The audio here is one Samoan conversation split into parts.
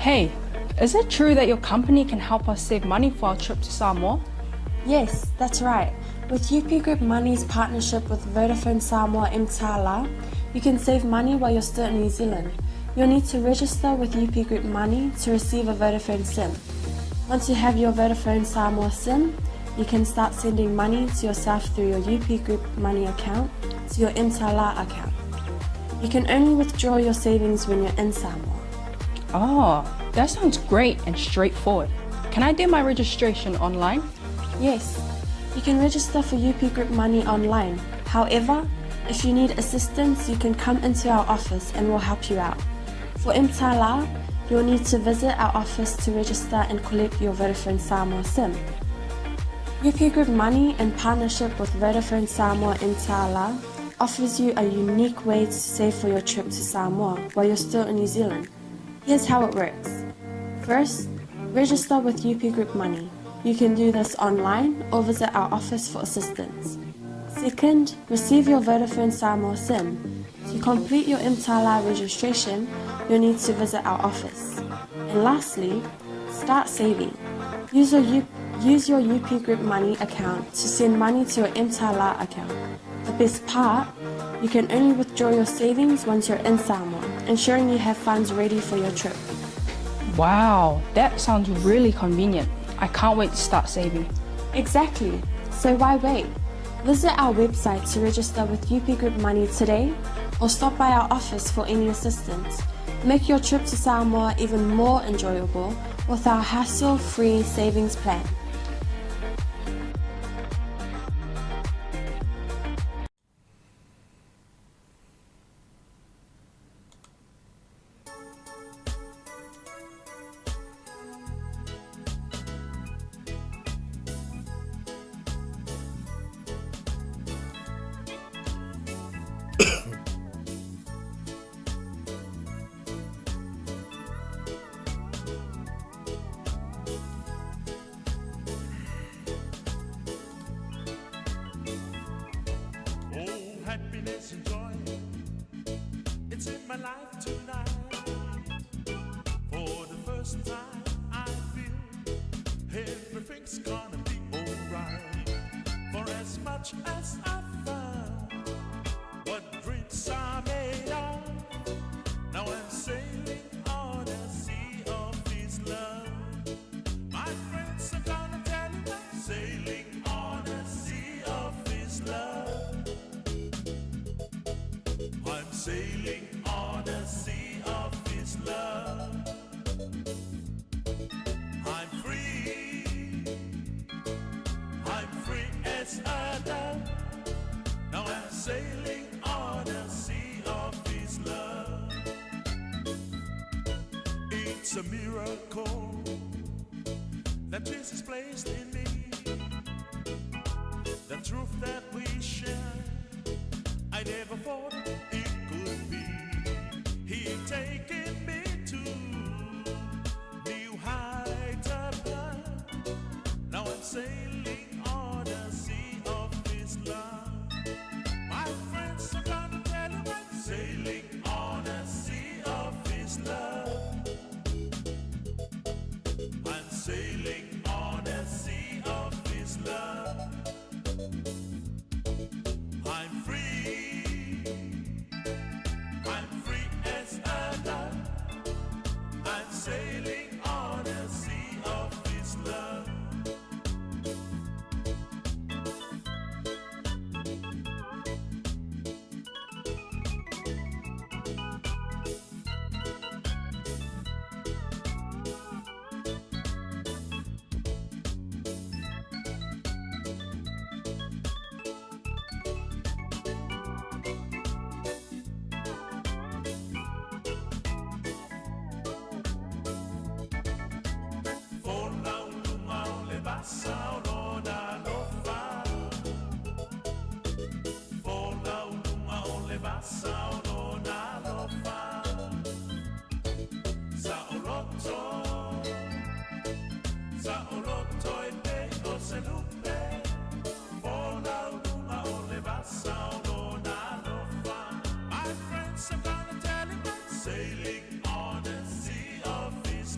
Hey, is it true that your company can help us save money for our trip to Samoa? Yes, that's right. With UP Group Money's partnership with Vodafone Samoa Mtala, you can save money while you're still in New Zealand. You'll need to register with UP Group Money to receive a Vodafone SIM. Once you have your Vodafone Samoa SIM, you can start sending money to yourself through your UP Group Money account to your Mtala account. You can only withdraw your savings when you're in Samoa. Oh, that sounds great and straightforward. Can I do my registration online? Yes, you can register for UP Group Money online. However, if you need assistance, you can come into our office and we'll help you out. For Mtala, you'll need to visit our office to register and collect your Vodafone Samoa SIM. UP Group Money, in partnership with Vodafone Samoa Mtala, offers you a unique way to save for your trip to Samoa while you're still in New Zealand. Here's how it works. First, register with UP Group Money. You can do this online or visit our office for assistance. Second, receive your Vodafone Samoa SIM. To complete your Mtala registration, you'll need to visit our office. And lastly, start saving. Use your, U- use your UP Group Money account to send money to your Mtala account. The best part, you can only withdraw your savings once you're in Samoa, ensuring you have funds ready for your trip. Wow, that sounds really convenient. I can't wait to start saving. Exactly. So why wait? Visit our website to register with UP Group Money today or stop by our office for any assistance. Make your trip to Samoa even more enjoyable with our hassle-free savings plan. Oh, happiness and joy. It's in my life tonight. For the first time, I feel everything's gonna be alright. For as much as I found what dreams are made of, now I'm sailing on a sea of his love. My friends are gonna tell you I'm sailing on a sea of his love. I'm sailing on a sea of his love. I'm free. I'm free as a dove. Now I'm sailing on a sea of his love. It's a miracle that Jesus placed in me. The truth that we share. I never thought it could be. He taken me to new heights above. Now I'm sailing on a sea of His love. My friends are gonna tell you I'm sailing on a sea of His love. I'm sailing on a sea of His love. I'm free. I'm free as a dove. I'm sailing on a sea of His love. Folau luga o le vasa o lona alofa. Folau luga o le vasa o lona alofa. Saoloto, saoloto e pei o se lupe. Folau luga o le vasa o lona alofa. My friends, I'm gonna tell you I'm sailing on a sea of His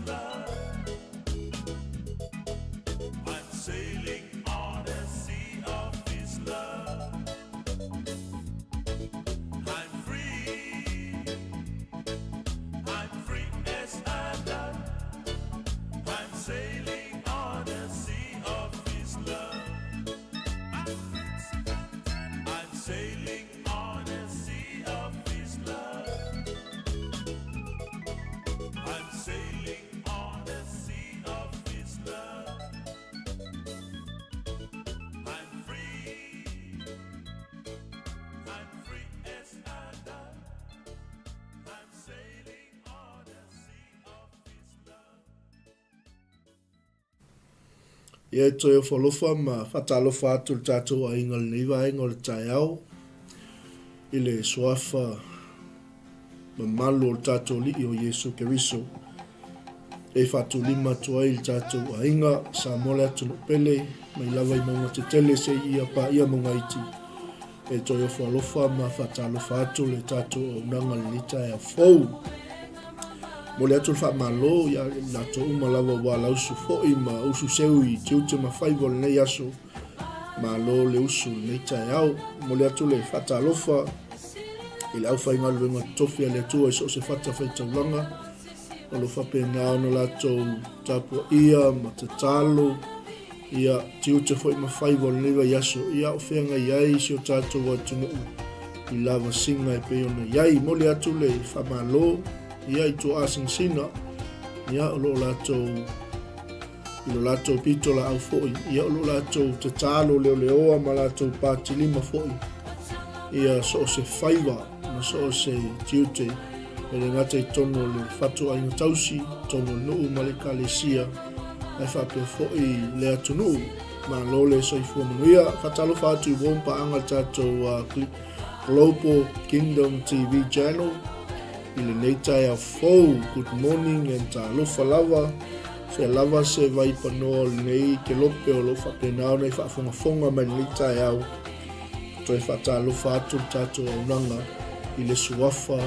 Ia e toe ofo alofa ma faatalofa atu le tatou aiga i lenei vaega o le taeao i le suafa mamalu o le tatou Alii o Iesu Keriso e faatulima atu ai le tatou aiga Samoa le atunuu pele mai lava i mauga tetele seia paia mauga iti. E toe ofo alofa ma faatalofa atu le tatou auaunaga i lenei taeao fou. Momoli atu le faamalo ia i latou uma lava ua alausu foi ma usu seu i tiute ma faiva o lenei aso. Malo le usu i lenei taeao. Momoli atu le faatalofa i le aufaigaluega totofi a le Atua i so o se fata faitaulaga o lo o faapena ona latou tapuaia ma tatalo ia tiute foi ma faiva o lenei vaiaso, ia o feagai ai si o tatou atunuu i lavasiga e pei ona i ai. Momoli atu le faamalo ia i tuaasinasina ia o lo o latou i lo latou pitolaau foi ia o lo o latou tatalo leoleoa ma latou patilima foi ia so o se faiva ma so o se tiute e le gata i totonu o le fatuaiga tausi, totonu o le nuu ma le ekalesia, ae faapea foi le atunuu. Malo le soifua manuia. Faatalofa atu i uo paaga le tatou Global Kingdom TV Channel i lenei taeao fou. Good morning and talofa lava. Fea lava se vaipanoa o lenei kelope o lo o faapena ona i faafogafoga mai lenei taeao. Toe faatalofa atu le tatou auaunaga i le Suafa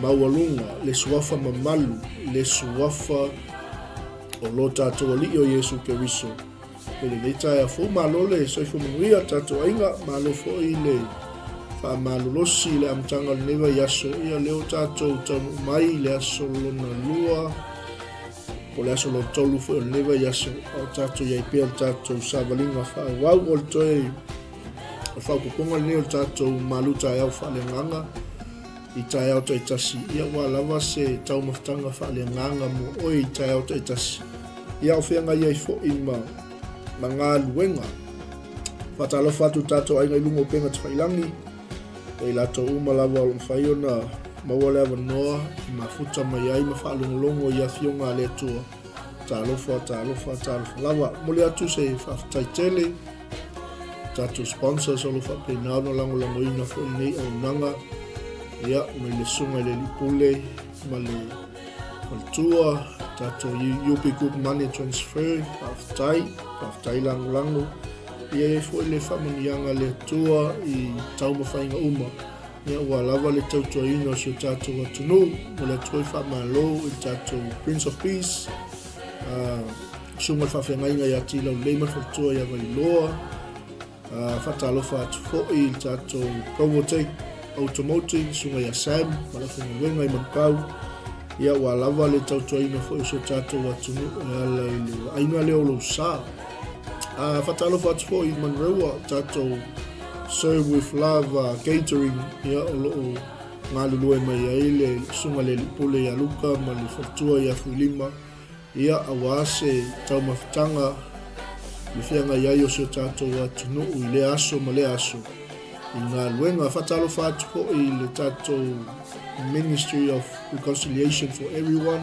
maualuga, le Suafa mamalu, le Suafa o lo tatou Alii o Iesu Keriso. I lenei taeao fou, malo le soifua manuia tatou aiga, malo foi le faamalolosi i le amataga o lenei vaiaso. Ia lea ua tatou taunuu mai i le aso lona lua, po o le aso lona tolu foi o lenei vaiaso, a o tatou i ai pea le tatou savaliga faaauau o le toe O le faaopoopoga lenei o le tatou malu taeao faaleagaga i taeao taitasi, ia ua lava se taumafataga faaleagaga mo oe i taeao taitasi. Ia o feagai ai foi ma, ma galuega. Faatalofa atu tatou aiga i luga o upega tafailangi, e i latou uma lava o lo o mafai ona maua le avanoa e mafuta mai ai ma faalogologo i afioga a le Atua. Talofa, talofa, talofa lava. Momoli atu se faafetai tele tatou sponsors o lo o faapena ona lagolagoina foi lenei auaunaga, ia, mai le Susuga i le Alii Pule ma le faletua, tatou UP Group Money Transfer, faafetai, faafetai lagolago. Ia i ai foi le faamanuiaga a le Atua i taumafaiga uma, ia ua lava le tautuaina o si o tatou atunuu. Mo le Atua i faamalo i le tatou Prince of Peace, Susuga i le Faafeagaiga ia Tilaulelei ma le Faletua ia Vailoa. Faatalofa atu foi i le tatou Provotech Automotive, Susuga ia Sam ma le aufaigaluega i Manukau. Ia ua lava le tautuaina foi o si o tatou atunuu e ala i le vaaiga lea o lou sa. Faatalofa atu foi i Manurewa, tatou Serve with Love Catering, ia o lo o galulue mai ai le Susuga i le Alii Pule ia Luka ma le Faletua ia Fuilima. Ia, aua se taumafataga le feagai ai o si o tatou atunuu i lea aso ma lea aso i galuega. Faatalofa atu foi i le tatou Ministry of Reconciliation for Everyone,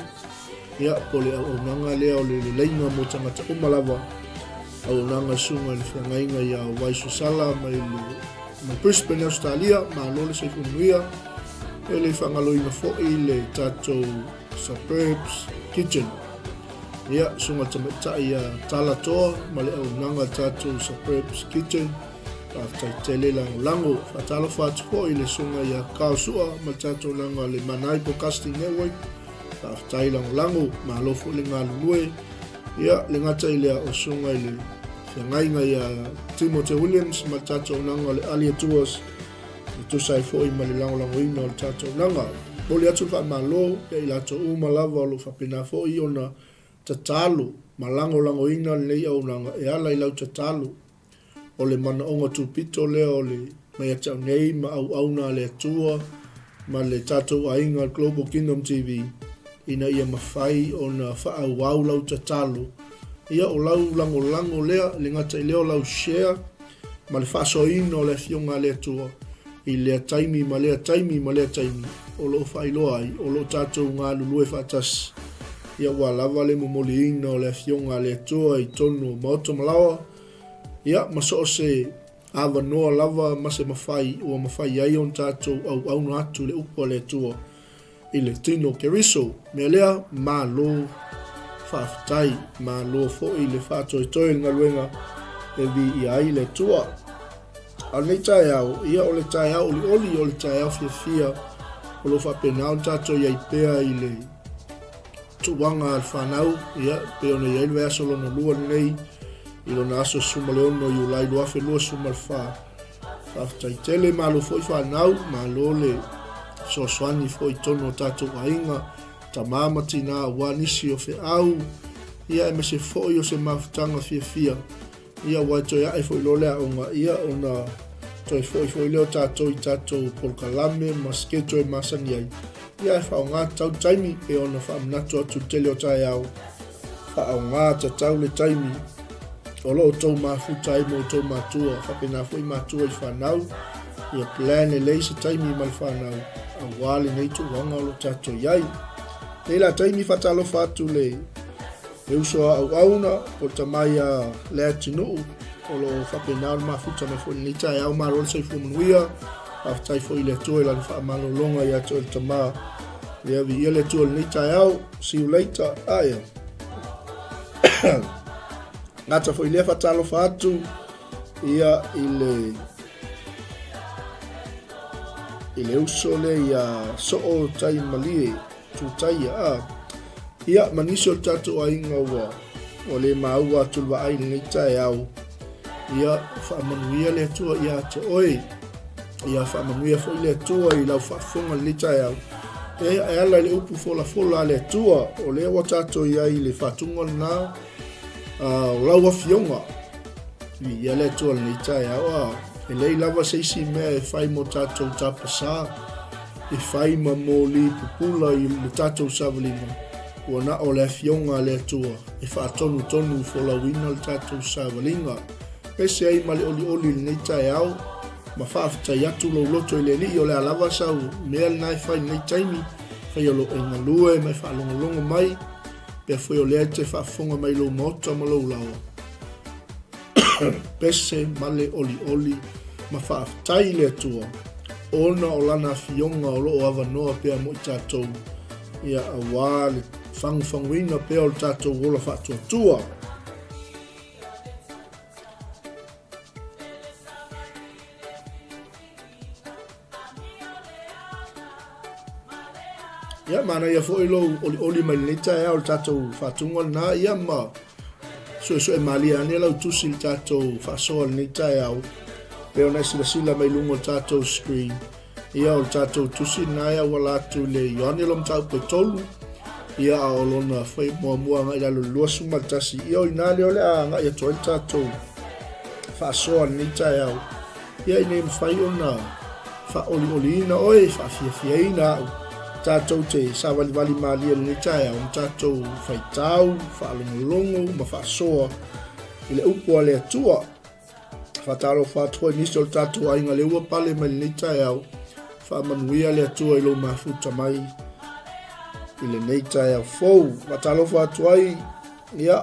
ia, po o le auaunaga lea o le leleiga mo tagata uma lava, auaunaga susuga i le feagaiga ia Waisusala mai le mai Brisbane, Australia. Malo le soifua manuia. E le faagaloina foi le tatou Suburbs Kitchen. Ia, susuga tamaitai ia Talatoa ma le auaunaga tatou Suburbs Kitchen. Faafetai tele lagolago. Faatalofa atu foi i le susuga ia Kao Sua ma le tatou auaunaga le Manai Broadcasting Network. Faafetai lagolago, malo foi le galulue. Ia, le gata i lea o susuga i le feagaiga ia Timote Williams ma le tatou auaunaga le Alia Tours e tusa ai foi ma le lagolagoina o le tatou auaunaga. Momoli atu le faamalo ia i latou uma lava o lo o faapena foi ona tatalo ma lagolagoina lenei auaunaga e ala i lau tatalo. O le manaoga tupito lea o le mai ia te au nei ma auauna a le Atua ma le tatou aiga Global Kingdom TV ina ia mafai ona faaauau lau tatalo. Ia o lau lagolago lea, e le gata i lea o lau share, ma le faasoaina o le Afioga a le Atua i lea taimi ma lea taimi ma lea taimi o lo o faailoa ai o lo o tatou galulue faatasi. Ia ua lava le momoliina o le Afioga a le Atua i totonu o maota ma laoa, ia ma so o se avanoa lava ma se mafai ua mafai ai ona tatou auauna atu i le upu a le Atua i le tino o Keriso. Mea lea, malo faafetai, malo foi le faatoetoe i le galuega e viia ai le Atua. A o lenei taeao, ia o le taeao olioli, o le taeao fiafia, o lo o faapena ona tatou i ai pea i le tuuaga a le fanau, ia, pei ona i ai le vaiaso lona lua lenei, i lona aso 16 Iulai 2024. Faafetai tele, malo foi fanau, malo le fesoasoani foi i totonu o tatou aiga, tama ma tina aua nisi o feau, ia aemaise foi o se mafutaga fiafia Ia aua e toe ae foi loa le aoga, ia ona toe foi foi lea o tatou i tatou polokalame ma schedule e masani ai. Ia ae faaaoga tatau le taimi e ona faamanatu atu i le tele o taeao, faaaoga tatau le taimi o lo o outou mafuta ai ma outou matua, faapena foi matua i fanau, ia plan lelei se taimi ma le fanau aua lenei tulaga o lo o tatou i ai. Nei la taimi faatalofa atu le Le uso a auauna, o le tama ia Leatinuu, o lo o faapena ona mafuta mai foi i lenei taeao. Malo le soifua manuia. Faafetai foi i le Atua i lana faamalologa ia te oe le tama. Ia viia le Atua i lenei taeao. See you later. Aia. Gata foi lea faatalofa atu ia i le i le uso lea ia Soo Taimalie. Tutaia, a. Ia, ma nisi o le tatou aiga ua, ua le maua atu le vaai i lenei taeao. Ia, faamanuia le Atua ia te oe. Ia, faamanuia foi le Atua i lau faafofoga i lenei taeao. E, e ala i le upu folafola a le Atua, o lea ua tatou i ai i le faatuga lena, o lau afioga. Viia le Atua i lenei taeao, a. E leai lava se isi mea e fai mo tatou tapasā. E fai ma moli pupula i le tatou savaliga, ua na o le Afioga a le Atua e faatonutonu folauina le tatou savaliga. Pese ai ma le olioli i lenei taeao, ma faafetai atu lou loto i le Alii o le a lava sau mea lena e fai i lenei taimi, fai o lo e galue ma e faalogologo mai, pea foi o lea e te faafofoga mai i lou maota ma lou laoa. Pese ma le olioli ma faafetai i le Atua ona o Lana Afioga o lo o avanoa pea mo i tatou, ia, aua le fagufaguina pea o le tatou ola faatuatua. Ia, manaia foi lou olioli mai lenei taeao le tatou faatuga lena, ia ma suesue malie ane lau tusi le tatou faasoa lenei taeao. Pe ona e silasila mai luga o le tatou screen, ia o le tatou tusi lena e auala atu i le Ioane lo mataupu e tolu, ia a o lona foi muamua agai lalo i le 21, ia o ina lea o le a agai atu ai le tatou faasoa lenei taeao. Ia ina ia mafai ona faaolioliina oe, faafiafiaina au, tatou te savalivali malie i lenei taeao ma tatou faitau, faalogologo ma faasoa i le upu a le Atua. Faatalofa atu foi nisi o le tatou aiga lea ua pale mai lenei taeao. Faamanuia le Atua i lou mafuta mai i lenei taeao fou. Faatalofa atu ai, ia,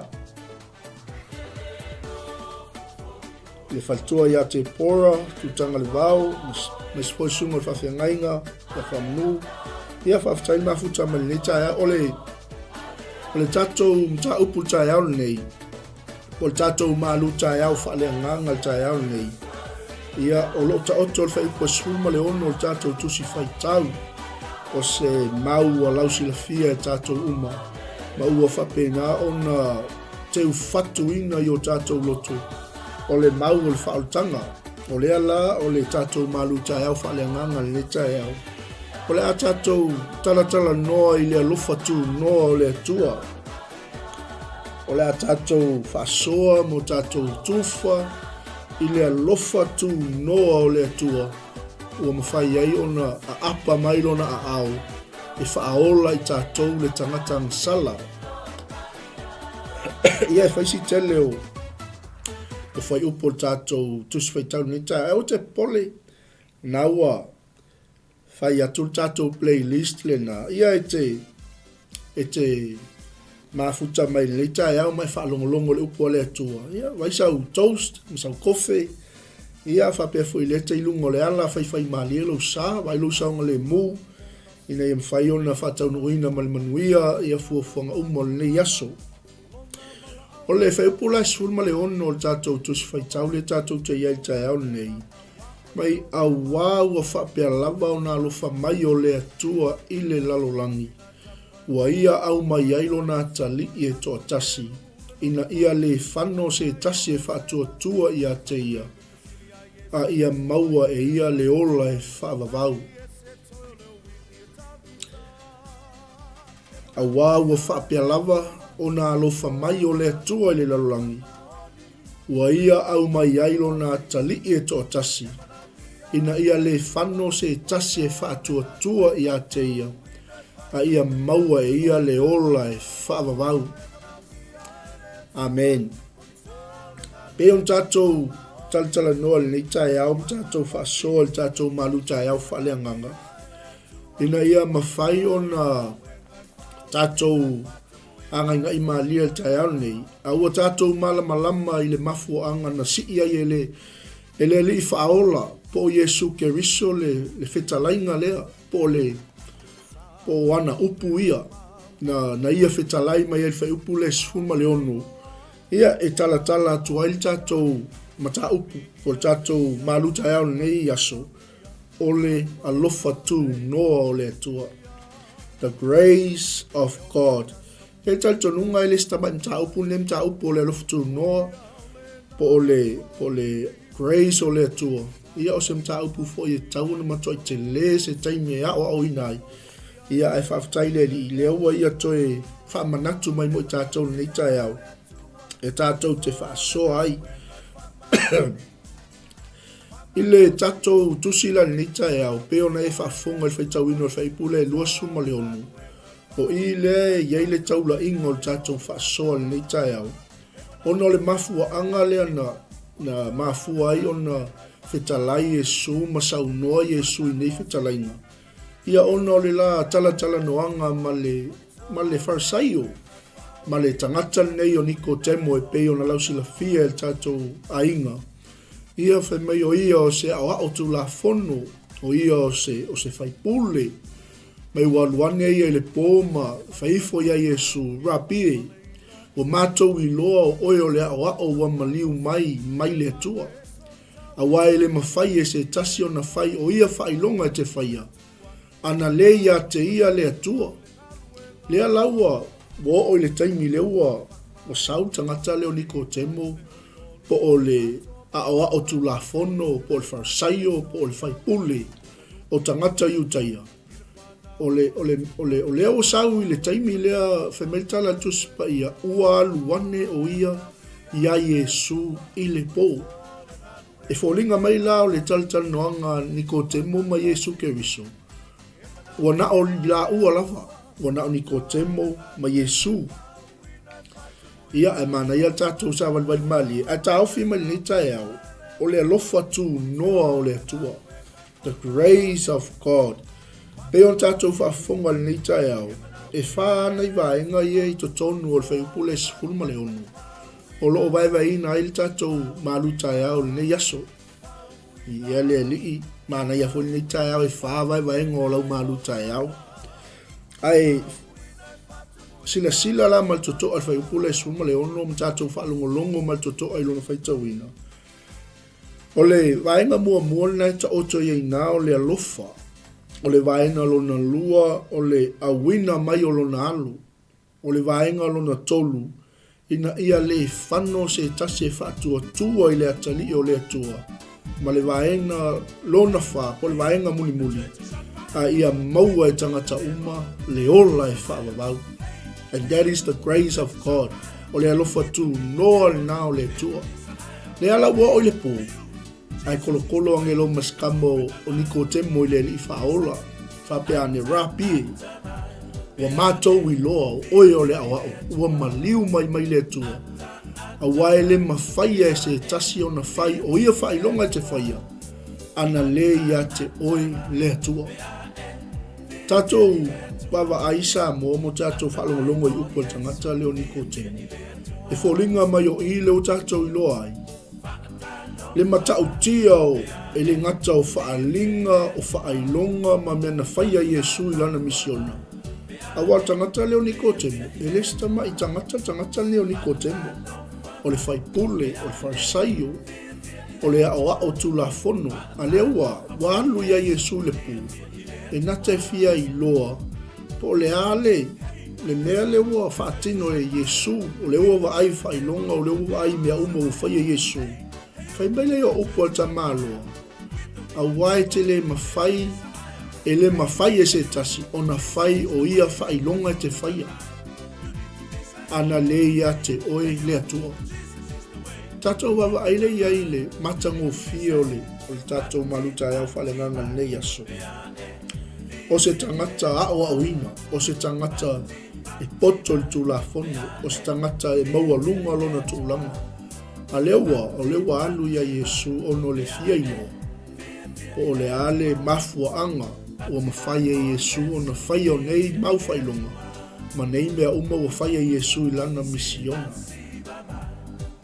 le faletua ia Tepora, Tutaga le Vao, aemaise foi susuga o le faafeagaiga ia Faamanu. Ia faafetai le mafuta mai lenei taeao. O le, o le tatou mataupu le taeao lenei, o le tatou malu taeao faaleagaga le taeao lenei, ia o lo o taoto le fuaiupu e 16 o le tatou tusi faitau, o se mau ua lausilafia e tatou uma, ma ua faapena ona teufatuina i o tatou loto, o le mau o le faaolataga. O lea la o le tatou malu taeao faaleagaga i lenei taeao, o le a tatou talatalanoa i le alofa tunoa o le Atua. O le a tatou faasoa mo tatou tufa i le alofa tunoa o le Atua ua mafai ai ona aapa mai lona aao e faaola i tatou le tagata agasala. Ia e fai si tele o o fuaiupu o le tatou Tusi Faitau lenei taeao. Aua te popole, na ua fai atu le tatou playlist lena. Ia e te e te mafuta mai lenei taeao ma e faalogologo i le upu a le Atua. Ia, vaai sau toast ma sau kofe, ia, faapea foi i lea i luga o le ala, faifaimalie lou sa, vaai lou saogalemu, ina ia mafai ona faataunuuina ma le manuia ia fuafuaga uma o lenei aso. O le fuaiupu la e 16 o le tatou Tusi Faitau lea tatou te i ai i le taeao lenei, mai auā ua faapea lava ona alofa mai o le Atua i le lalolagi, ua ia aumai ai lona atalii e toatasi, ina ia le fano se tasi e faatuatua ia te ia, a ia maua e ia le ola e faavavau. Auā ua faapea lava ona alofa mai o le Atua i le lalolagi, ua ia aumai ai lona atalii e toatasi, ina ia le fano se tasi e faatuatua ia te ia, a ia maua e ia le ola e faavavau. Amen. Pei ona tatou talatalanoa i lenei taeao ma tatou faasoa i le tatou malu taeao faaleagaga, ina ia mafai ona tatou agaigai malie i le taeao lenei, a ua tatou malamalama i le mafuaaga na sii ai e le, e le Alii Faaola po o Iesu Keriso le, le fetalaiga lea, po o le, po o ana upu ia, na, na ia fetalai mai ai le fuaiupu lea 16, ia e talatala atu ai le tatou mataupu, po o le tatou malu taeao lenei aso, o le alofa tunoa o le Atua. The grace of God. E le talitonuga e le se tamai mataupu lenei mataupu o le alofa tunoa po o le, po o le grace o le Atua. Ia o se mataupu foi e tatau ona matuai tele se taimi e aoaoina ai. Ia ae faafetai le Alii lea ua ia toe faamanatu mai mo i tatou lenei taeao e tatou te faasoa ai. I le tatou tusi la i lenei taeao, pei ona e faafofoga i le faitauina o le fuaiupu lea e 26, o i lea e i ai le taulaiga o le tatou faasoa i lenei taeao, ona o le mafuaaga lea na, na mafua ai ona fetalai Iesu ma saunoa Iesu i nei fetalaiga, ia ona o le la talatalanoaga ma le, ma le Farisaio, ma le tagata lenei o Nikotemo e pei ona lausilafia e le tatou aiga. Ia fai mai o ia o se aoao tulafono, o ia o se, o se faipule. Mai ua alu ane ia i le pō ma fai ifo iā Iesu, Rabi e, ua matou iloa o oe o le aoao ua maliu mai mai le Atua. Auā e le mafai e se tasi ona fai o ia faailoga e te faia, ana le ia te ia le Atua. Lea la ua ua oo i le taimi lea ua ua sau le tagata lea o Nikotemo po o le aoao tulafono po o le Farisaio po o le faipule o tagata Iutaia. O le, o le, o le, o lea ua sau i le taimi lea fai mai le tala a le Tusi Paia, ua alu ane o ia iā Iesu i le pō. E foliga mai la o le talatalanoaga a Nikotemo ma Iesu Keriso, ua na o laua lava, ua na o Nikotemo ma Iesu. Ia, ae manaia le tatou savalivali malie, ae taofi mai lenei taeao, o le alofa tunoa o le Atua. The grace of God. Pei ona tatou faafofoga i lenei taeao, e fā ana i vaega ia i totonu o le fuaiupu lea 16, o lo o vaevaeina ai le tatou malu taeao i lenei aso. Ia le Alii, manaia foi lenei taeao e fā vaevaega o lau malu taeao. Ae silasila la ma le totoa i le fuaiupu lea 16 ma tatou faalogologo ma le totoa i lona faitauina. O le vaega muamua lena e taoto i ai ina o le alofa. O le vaega lona lua o le auina mai o lona alo. O le vaega lona tolu, ina ia le fano se tasi e faatuatua i le atalii o le Atua, ma le vaega lona fā, po o le vaega mulimuli, a ia maua e tagata uma le ola e faavavau. And that is the grace of God. O le alofa tunoa lena o le Atua. Lea la ua oo i le pō, Ae kolokolo angelo ma se kama o Nikotemo i le Alii Faaola, faapea ane, Rapi e, ua matou iloa o oe o le aoao, ua maliu mai mai le Atua, auā e le mafaia e se tasi ona fai o ia faailoga e te faia, ana le ia te oe le Atua. Tatou. vaavaai Samoa ma o tatou faalogologo i upu a le tagata lea o Nikotemo, e foliga mai o i lea ua tatou iloa ai le matautia o e le gata o faaaliga, o faailoga ma mea na faia e Iesu i lana misiona. Aua o le tagata lea o Nikotemo, e le se tamai tagata le tagata lenei o Nikotemo. O le faipule, o le Farisaio, o le aoao Tulafono, a lea ua, ua alu iā Iesu i le pū, e nata e fia iloa po o le a le, le mea lea ua faatino e Iesu, o lea ua vaai i faailoga, o lea ua vaai i mea uma ua faia e Iesu. Fai mai lea o upu a le tamaloa, Aua e te le mafai, e le mafai e se tasi ona fai o ia faailoga e te faia, ana le ia te oe le Atua. Tatou vaavaai lea i ai i le matagofie o le, o le tatou malutaeao faaleagaga i lenei aso. O se tagata aoaoina, o se tagata e poto i le Tulafono, o se tagata e maualuga lona tulaga. A lea ua, o lea ua alu iā Iesu ona o le fia iloa, po o le a le mafuaaga ua mafai e Iesu ona faia o nei mau faailoga ma nei mea uma ua faia e Iesu i lana misiona.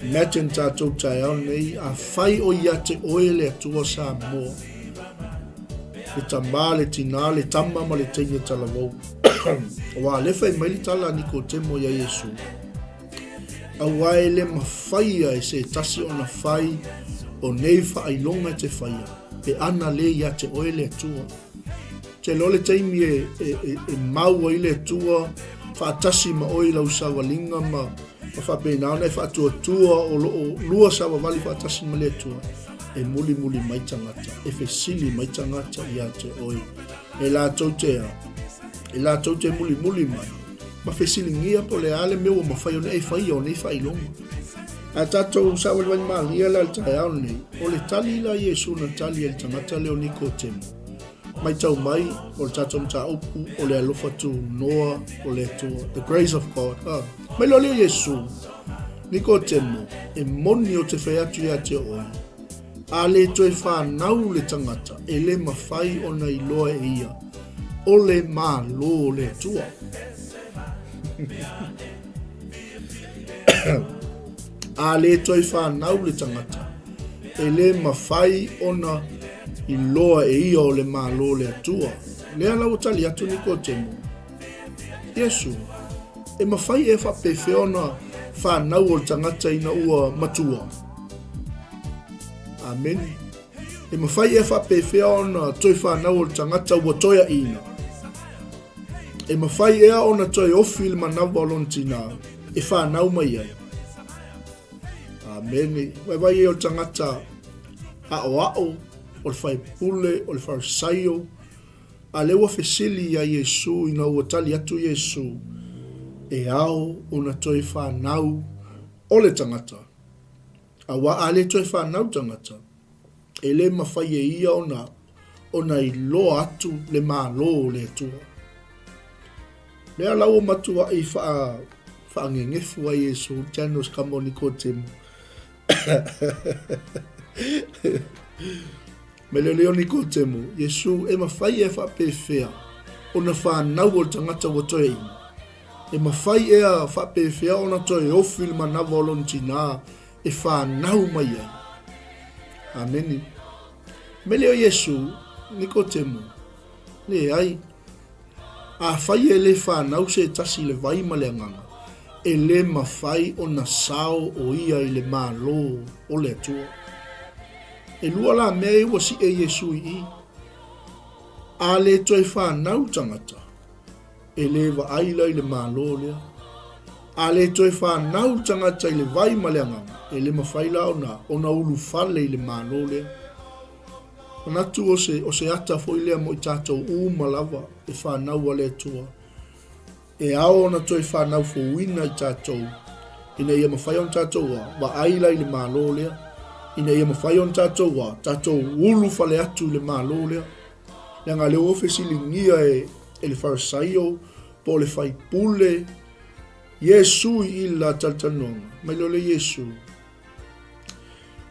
Imagine tatou taeao nei, afai o ia te oe le Atua Samoa, le tamā, le tinā, le tama ma le teine talavou. Aua lea fai mai le tala a Nikotemo iā Iesu, Aua e le mafaia e se tasi ona fai o nei faailoga e te faia, pe ana le ia te oe le Atua. Te iloa le taimi e, e, e, e mau ai le Atua faatasi ma oe i lau savaliga ma, ma faapena ona e faatuatua o loo lua savavali faatasi ma le Atua, e mulimuli mai tagata, e fesili mai tagata ia te oe. E latou te a, e latou te mulimuli mai, ma fesiligia po o le a le mea ua mafai ona e faia o nei faailoga. Ae tatou savalivali malie la i le taeao lenei, o le tali la Iesu na tali ai i le tagata lea o Nikotemo. Matau mai, o le tatou mataupu, o le alofa tunoa o le Atua, the grace of God. Ah, mai loa lea o Iesu, Nikotemo, e moni ou te fai atu ia te oe, A le toe fanau le tangata, e le mafai ona iloa e ia, o le Malo o le Atua. A le toe fanau le tangata, e le mafai ona iloa e ia o le Malo o le Atua. Lea la ua tali atu Nikotemo, Iesu, e mafai ea faapefea ona fanau o le tagata ina ua matua? Amene. E mafai ea faapefea ona toe fanau o le tagata ua toeaina? E mafai ea ona toe ofi le manawa o lona tinā e fanau mai ai? Amene. Vaivai ai o le tagata aʻoaʻo, o le faipule, o le Farisaio, A lea ua fesili iā Iesū ina ua tali atu Iesū, E ao ona toe fanau o le tagata. Aua a le toe fanau tagata, e le mafai e ia ona ona iloa atu le Malo o le Atua. Lea la ua matuaʻi faa faagegefu ai Iesū, Janos kamo Nikotemo. Me le leo Nikotemo, Iesu, e mafai ea faapefea ona fanau o le tagata ua toeaina? E mafai ea faapefea ona toe ofi le manawa o lona tinā e fanau mai ai? Amene. Me leo Iesu, Nikotemo, Leai. Afai e le fanau se tasi i le vai ma le agaga, e le mafai ona sao o ia i le Malo o le Atua. E lua la mea e ua siʻe Iesu i i. A le toe fanau tagata, e le vaai la i le Malo lea. A le toe fanau tagata i le vai ma le agaga, e le mafai la ona ona ulufale i le Malo lea. Manatu o se, o se ata foi lea mo i tatou uma lava e fanau a le Atua. E ao ona toe fanau fouina i tatou, ina ia mafai ona tatou a, vaai la i le Malo lea, ina ia mafai ona tatou a, tatou ulu fale atu i le Malo lea. Leaga lea ua fesiligia e, e le Farisaio po o le faipule, Iesu i i la talatalanoaga, mai loa le Iesu.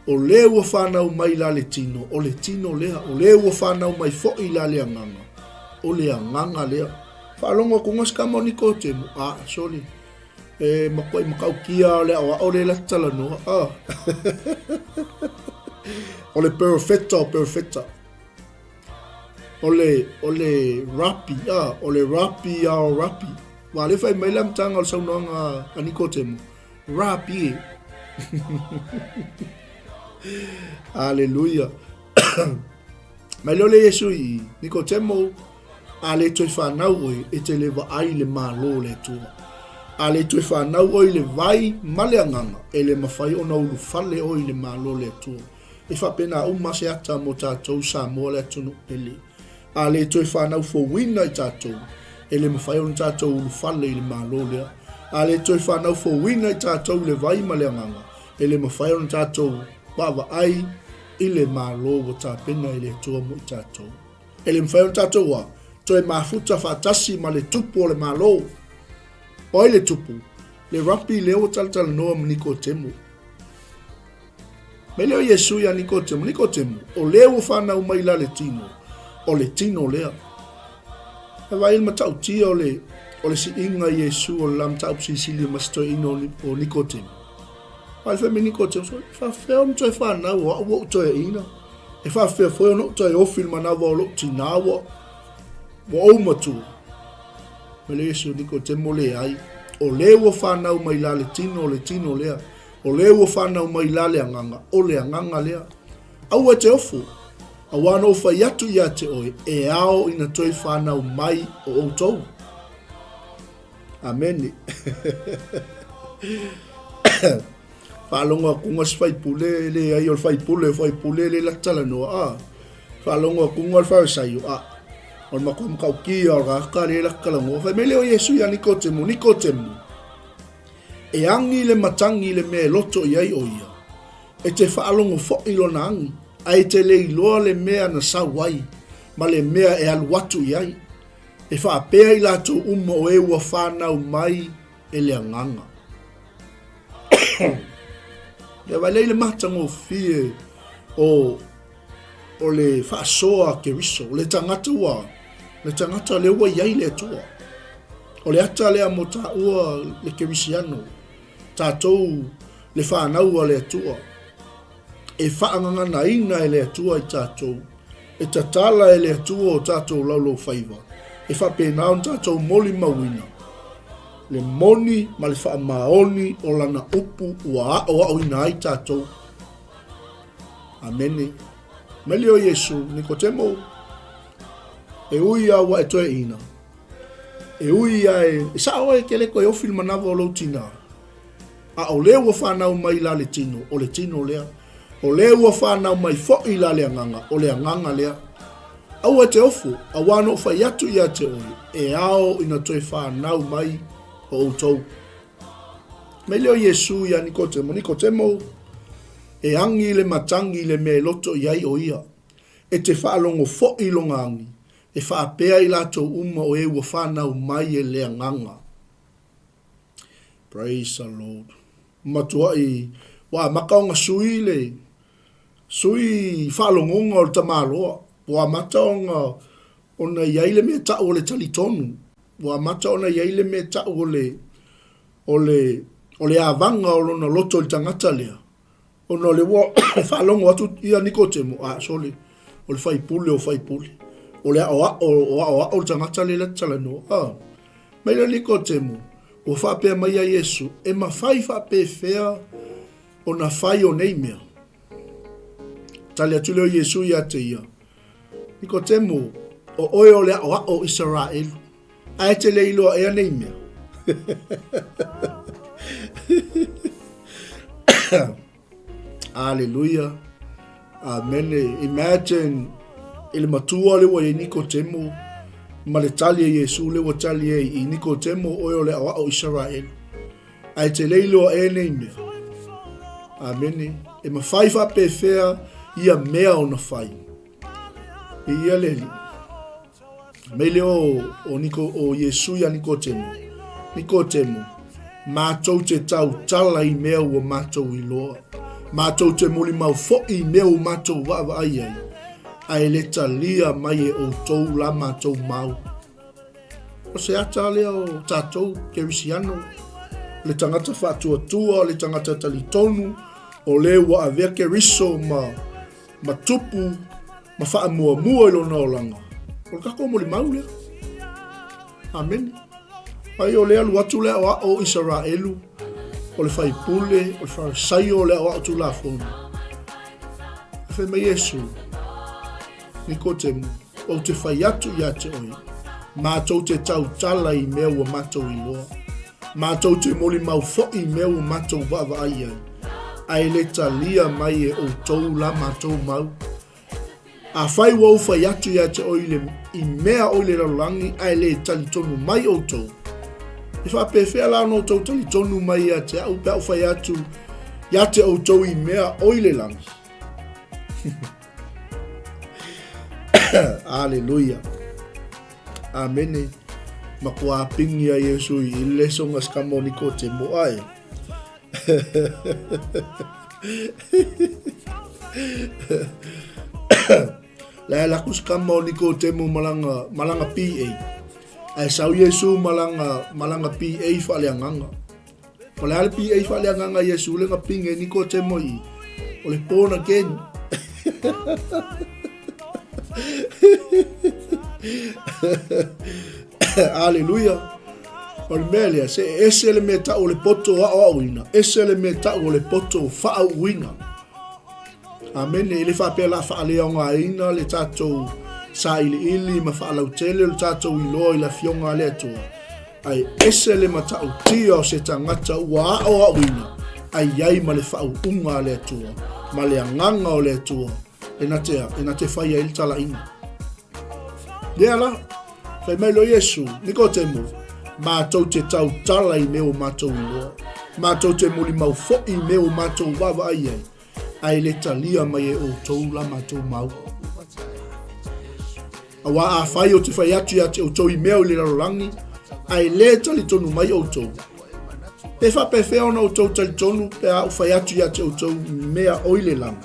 O le ua fanau mai la le tino, o le tino lea. O le ua fanau mai foʻi la le agaga, o le agaga lea. Faalogo atu ga si tama o Nikotemo, a, sole, e matuai matautia o le aoao lea la te talanoa, a. O le perofeta o perofeta. O le, o le rapi, a, o le rapi a o rapi. Ua le fai mai le amataga o le saunoaga a Nikotemo, rapi e. Aleluia. Mai lea o le Iesu i Nikotemo, A le toe fanau oe, e te le vaai i le Malo o le Atua. A le toe fanau oe i le vai ma le agaga, e le mafai ona ulufale oe i le Malo o le Atua. E faapena uma se ata mo tatou Samoa le atunuu pele. A le toe fanau fouina i tatou, e le mafai ona tatou ulufale i le Malo lea. A le toe fanau fouina i tatou i le vai ma le agaga, e le mafai ona tatou vaavaai i le Malo ua tapena e le Atua mo i tatou. E le mafai ona tatou a toe mafuta faatasi ma le tupu o le Malo. O ai le tupu? Le rapi lea ua talatalanoa ma Nikotemo. Mai lea o Iesu ia Nikotemo, Nikotemo, o le ua fanau mai la le tino, o le tino lea. E vaai le matautia o le, o le siiga i Iesu o le la mataupu silisili ma se toeaina o Nikotemo. Vaai fai mai Nikotemo, so, e faafefea ona toe fanau o au ua ou toeaina. E faafefea foi ona ou toe ofi i le manawa o lou tinā ua, ua ou matua. Mai lea Iesu Nikotemo, leai, o le ua fanau mai la le tino, o le tino lea. O le ua fanau mai la le agaga, o le agaga lea. Aua e te ofo, auā na ou fai atu ia te oe, e ao ina toe fanau mai o outou. Amene. Faalogo atu se faipule, leai o le faipule, o faipule le la talanoa. Ah, faalogo atu le Farisaio, ah, o le matua matautia o le tagata le la talanoa. Fai mai lea o Iesu ia Nikotemo, Nikotemo, E agi le matagi i le mea e loto i ai ʻo ia, e te faalogo foʻi lona agi, a e te le iloa le mea na sau ai ma le mea e alu atu i ai. E faapea i latou uma o e ua fanau mai e le agaga. Ia vaai i le matagofie o o le faasoa a Keriso, o le tagata ua, le tagata lea ua i ai le Atua. O le ata lea mo tāua le Kerisiano, tātou le whānau a le Atua, e whaanganganaina e le Atua i tātou, e tatala e le Atua o tātou laulou faiva, e whapena ona tātou moli mauina, le moni ma le whaamaoni o lana upu ua ao ao ina ai tātou. Amene. Mai o Iesu, Nikotemo, e ui a ua e toe ina. E ui a e, e sao e ke le koe ofi le manawa o lou tina. A o le ua whanau mai la le tino, o le tino lea. O le ua whanau mai foʻi la le agaga, o le agaga lea. Aua e te ofo, auā na ou fai atu ia te oe, e ao ina toe whanau mai o outou. Mai lea o Iesu ia Nikotemo, Nikotemo, E agi le matagi i le mea e loto i ai ʻo ia. E te faalogo foʻi lona agi, e faapea i latou uma o e ua fanau mai e le agaga. Praise the Lord. Matuai ua amata ona sui le sui faalogoga o le tamaloa. Ua amata ona ona i ai le mea tau o le talitonu. Ua amata ona i ai le mea tau o le o le, o le avaga o lona loto i le tagata lea, ona o le ua faalogo atu ia Nikotemo, a, sole, o le faipule o faipule, o le aoao, o aoao le tagata lea la te talanoa. A, mai lea Nikotemo, ua faapea mai ia Iesu, e mafai faapefea ona fai o nei mea. Tali atu lea o Iesu ia te ia, Nikotemo, o oe o le aoao o Isaraelu, Ae te le iloa ea nei mea. Aleluia. Amene. Imagine i le matua le ua i Nikotemo ma le tali e Iesu le ua tali e i Nikotemo oe o le aoao Isaraelu. Ae te le iloa ea nei mea. Amene. E mawhai whapewhea ia mea ona whai. I ia le li. Mei lea o, o, Niko, o Iesu ia Nikotemo. Nikotemo, mātou te tautala i mea ua mātou iloa. Mātou te molimau foʻi i mea ua mātou vaavaai ai. A e le talia mai e outou la mātou mau. O se ata lea o tatou Kerisiano, le tagata faatuatua, le tagata talitonu, o le ua avea Keriso ma, ma tupu ma faamuamua i lona olaga. O le tatou molimau lea. Amene. Ai o le alu atu le aoao o Isaraelu, o le faipule, o le Farisaio, o le aoao Tulafono. E fai mai Iesu, Nikotemu, ou te fai atu ia te oe, matou te tautala i mea ua matou iloa, matou te molimau foi i mea ua matou vaavaai i ai, ae le talia mai e outou la matou mau. Afai ua ou fai atu ia te oe i le i mea o i le lalolagi ae le talitonu mai outou, e faapefea la ona outou talitonu mai ia te au pe a ou fai atu ia te outou i mea o i le lagi? Aleluia. Amene. Makuā pingi a Iesu i le songa skamoni ko te moa e. La la kus kama o Nikotemo malanga malanga PA. Ai sau Yesu malanga malanga PA fa le anganga. O le ale PA fa le anganga Yesu le nga pinge Nikotemo i. O le born again. Aleluia. O le mea lea, se ese le mea tau o le poto aoaoina, ese le mea tau o le poto faauuina. Amene, e le faapea la faaleaogaina le tatou sailiili ma faalautele o le tatou iloa i le afioga a le Atua, ae ese le matautia o se tagata ua aoaoina ai i ai ma le faauuga a le Atua ma le agaga o le Atua e na te, e na te fai ai le talaiga. Lea la, fai mai loa Iesu, Nikotemo, matou te tautala i mea ua matou iloa, matou te molimau foi i mea ua matou vaavaai ai, ae le talia mai e outou la matou mau. Auā afai ou te fai atu ia te outou i mea o i le lalolagi, ae le talitonu mai outou, pe faapefea ona outou talitonu pe a ou fai atu ia te outou i mea o i le lagi?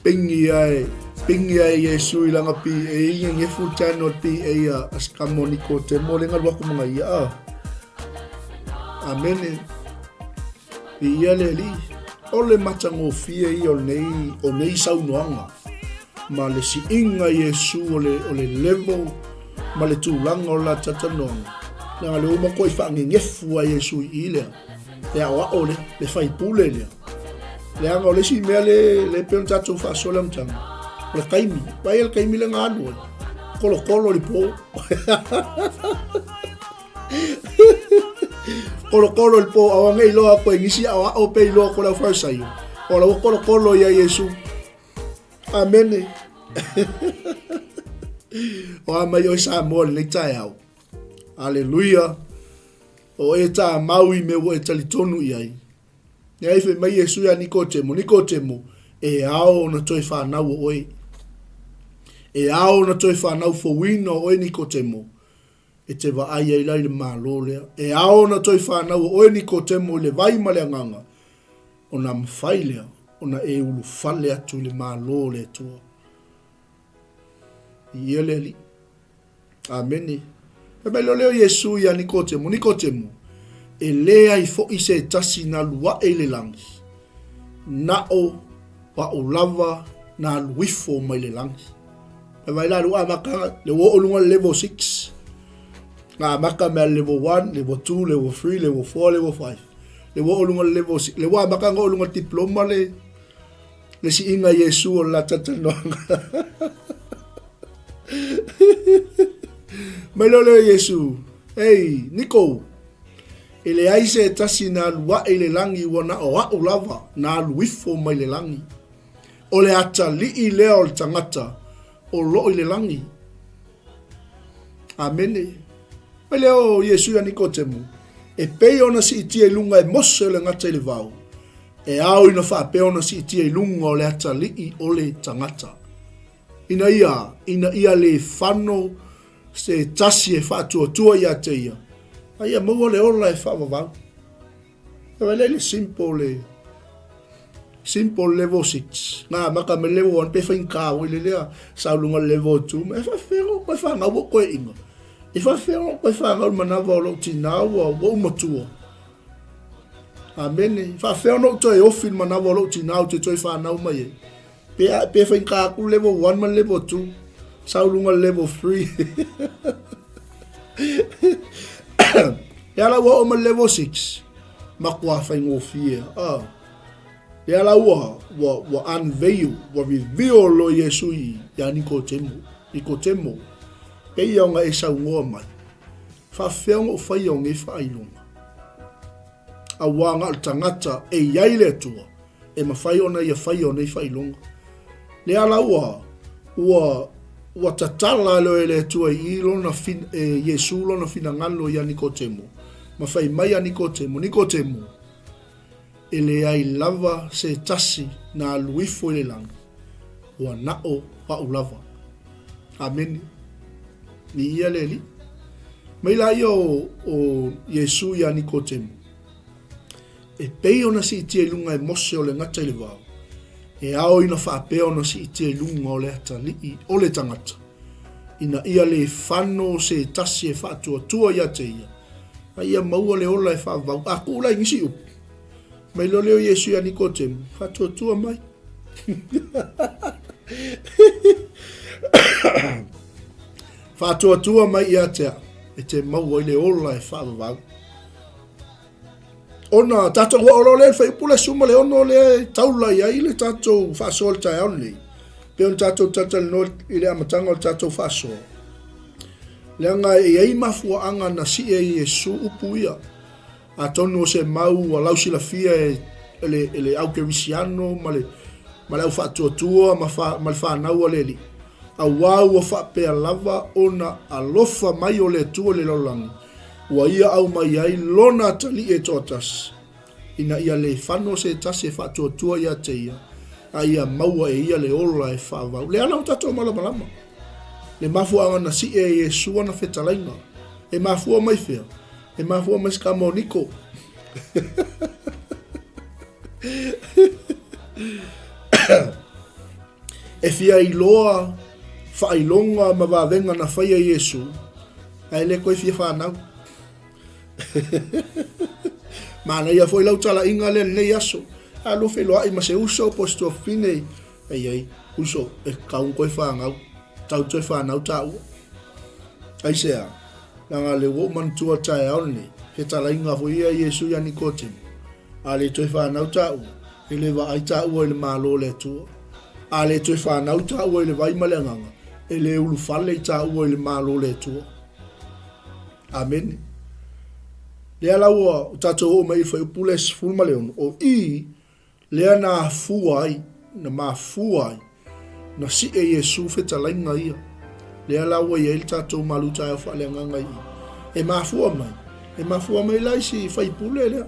Pingi ai, pingi ai Iesu i langa pi e inge nge full channel pi e ia askamo ni ko te mo lenga luaku mga ia. Ah. Amene. I ia le li. O le matagofie ia o nei, o nei saunoaga ma le siiga Iesu o le, o le level ma le tulaga o la talatalanoaga. Leaga le ua matuai faagegefu a Iesu i i lea, le aoao lea, le faipule lea. Leaga o le isi mea le, le pei ona tatou faasoa le amataga, o le taimi. Vaai le taimi lea na alu ai, kolokolo i le po. Kolokolo i le po, aua nei iloa koe nisi aoao pe iloa ko le au Farisaio. O la ua kolokolo ia Iesu. Amene. O a mai oe Samoa i lenei taeao. Aleluia. O e tā mau i mea ua e talitonu i ai. Ia i fai mai Iesu ia Nikotemo, Nikotemo, e ao ona toe whanau o oe. E ao ona toe whanau fouina o oe Nikotemo. E te vaai ai la i le Malo lea. E ao ona toe whanau o oe Nikotemo i le vai ma le agaga. Ona mawhai lea, ona e ulufale atu i le Malo o le Atua. I ia le Alii. Amene. Fai mai loa lea o Iesu ia Nikotemo, Nikotemo, e leai foʻi se tasi na alu aʻe i le lagi, na o a'u lava na alu ifo mai le lagi. Fai mai la, le ua amata, le ua oo i luga le level 6. Na amata mea level 1, level 2, level 3, level 4, level 5. Le ua oo i luga le level 6, le ua amata na oo i luga le diploma le, le siiga Iesu o le la talatalanoaga. Mai loa lea o Iesu, Ei, Niko, e leai se tasi na alu aʻe i le lagi ua na o aʻu lava na alu ifo mai le lagi. O le atalii lea o le tagata o loo i le lagi. Amene. Mai lea o Iesu ia Nikotemu, e pei ona siitia i luga e Mose o le gata i le vao, e ao ina faapea ona siitia i luga o le atalii o le tagata. Ina ia, ina ia le fano se tasi e faatuatua ia te ia, a ia maua le ola e faavavau. E lele simple le. Simple level 6. Nga maka me level 1 pe faigata foi le lea sau luga level 2 e faafefea ona koe fanau ua koe inga. E faafefea ona koe fanau le manava o lou tina ua ua ou matua. Amene. E faafefea ona ou toe ofi le manava o lou tina ou te toe fanau mai ai. Pe pe faigata atu level 1 ma level 2. Sau luga level 3. E ala ua oo ma level 6. Matua faigofie. Ah. Lea la ua, ua, ua unveil, ua reveal loa Iesu i, iā Nikotemo. Nikotemo, pei ona e saunoa mai, faafefea ona ou faia o nei faailoga? Auā na o le tagata e i ai le Atua, e mafai ona ia faia o nei faailoga. Lea la ua, ua, ua tatala loa e le Atua i i lona fin, e Iesu lona finagalo iā Nikotemo, ma fai mai ia Nikotemo, Nikotemo, E leai lava se tasi na alu ifo i le lagi, ua naʻo aʻu lava. Amene. Viia le Alii. Mai la ia o, o Iesu iā Nikotemo, E pei ona siitia i luga e Mose o le gata i le vao, e ao ina faapea ona siitia i luga o le atalii o le tagata, ina ia le fano se tasi e faatuatua ia te ia, a ia maua le ola e faavavau. A kuu la i nisi upu, mai loa lea o Iesu ia Nikodemu, faatuatua mai. Faatuatua mai ia te au, e te maua i le ola e faavavau. Ona tatou ua olo lea le fuaiupu le suma le ono lea e taula i ai le tatou faasoa le taeao lenei. Pei ona tatou talatalanoa i le amataga o le tatou faasoa. Leaga e i ai mafuaaga na sii ai Iesu upu ia. Atonu o se mau ua lausilafia e le, e le au kerisiano ma le, ma le au faatuatua ma, fa, ma le fanau a le Alii. Auā ua faapea lava ona alofa mai o le Atua i le lalolagi, ua ia aumai ai lona atalii e toatasi, ina ia le fano se tasi e faatuatua ia te ia, a ia maua e ia le ola e faavau. Le ala o tatou malamalama, le mafuaaga na sie e Iesu ana fetalaiga, e mafua mai fea? E mafua mai se kamoniko. E fia iloa faailoga ma vavega na faia Iesu, ae le koe fia fanau. Manaia foi lau talaiga lea lenei aso. A lua feiloai ma se uso po o se tuafafine, ei ei, uso, e tatau ona toe fanau, tatau toe fanau taua. Aisea? Leaga le ua ou manatua taeao lenei, he talaiga foi ia Iesu ia Nikodemu. A le toe fanau taua, e le vaai taua i le Malo o le Atua. A le toe fanau taua i le vai ma le Agaga, e le ulufale i taua i le Malo o le Atua. Amene. Lea la ua tatou oo mai i le fuaiupu lea 16, o i lea na afua ai, na mafua ai, na sie Iesu fetalaiga ia. Lea la ua i ai le tatou malu taeao faaleagaga i i. E mafua mai, e mafua mai la i si faipule lea.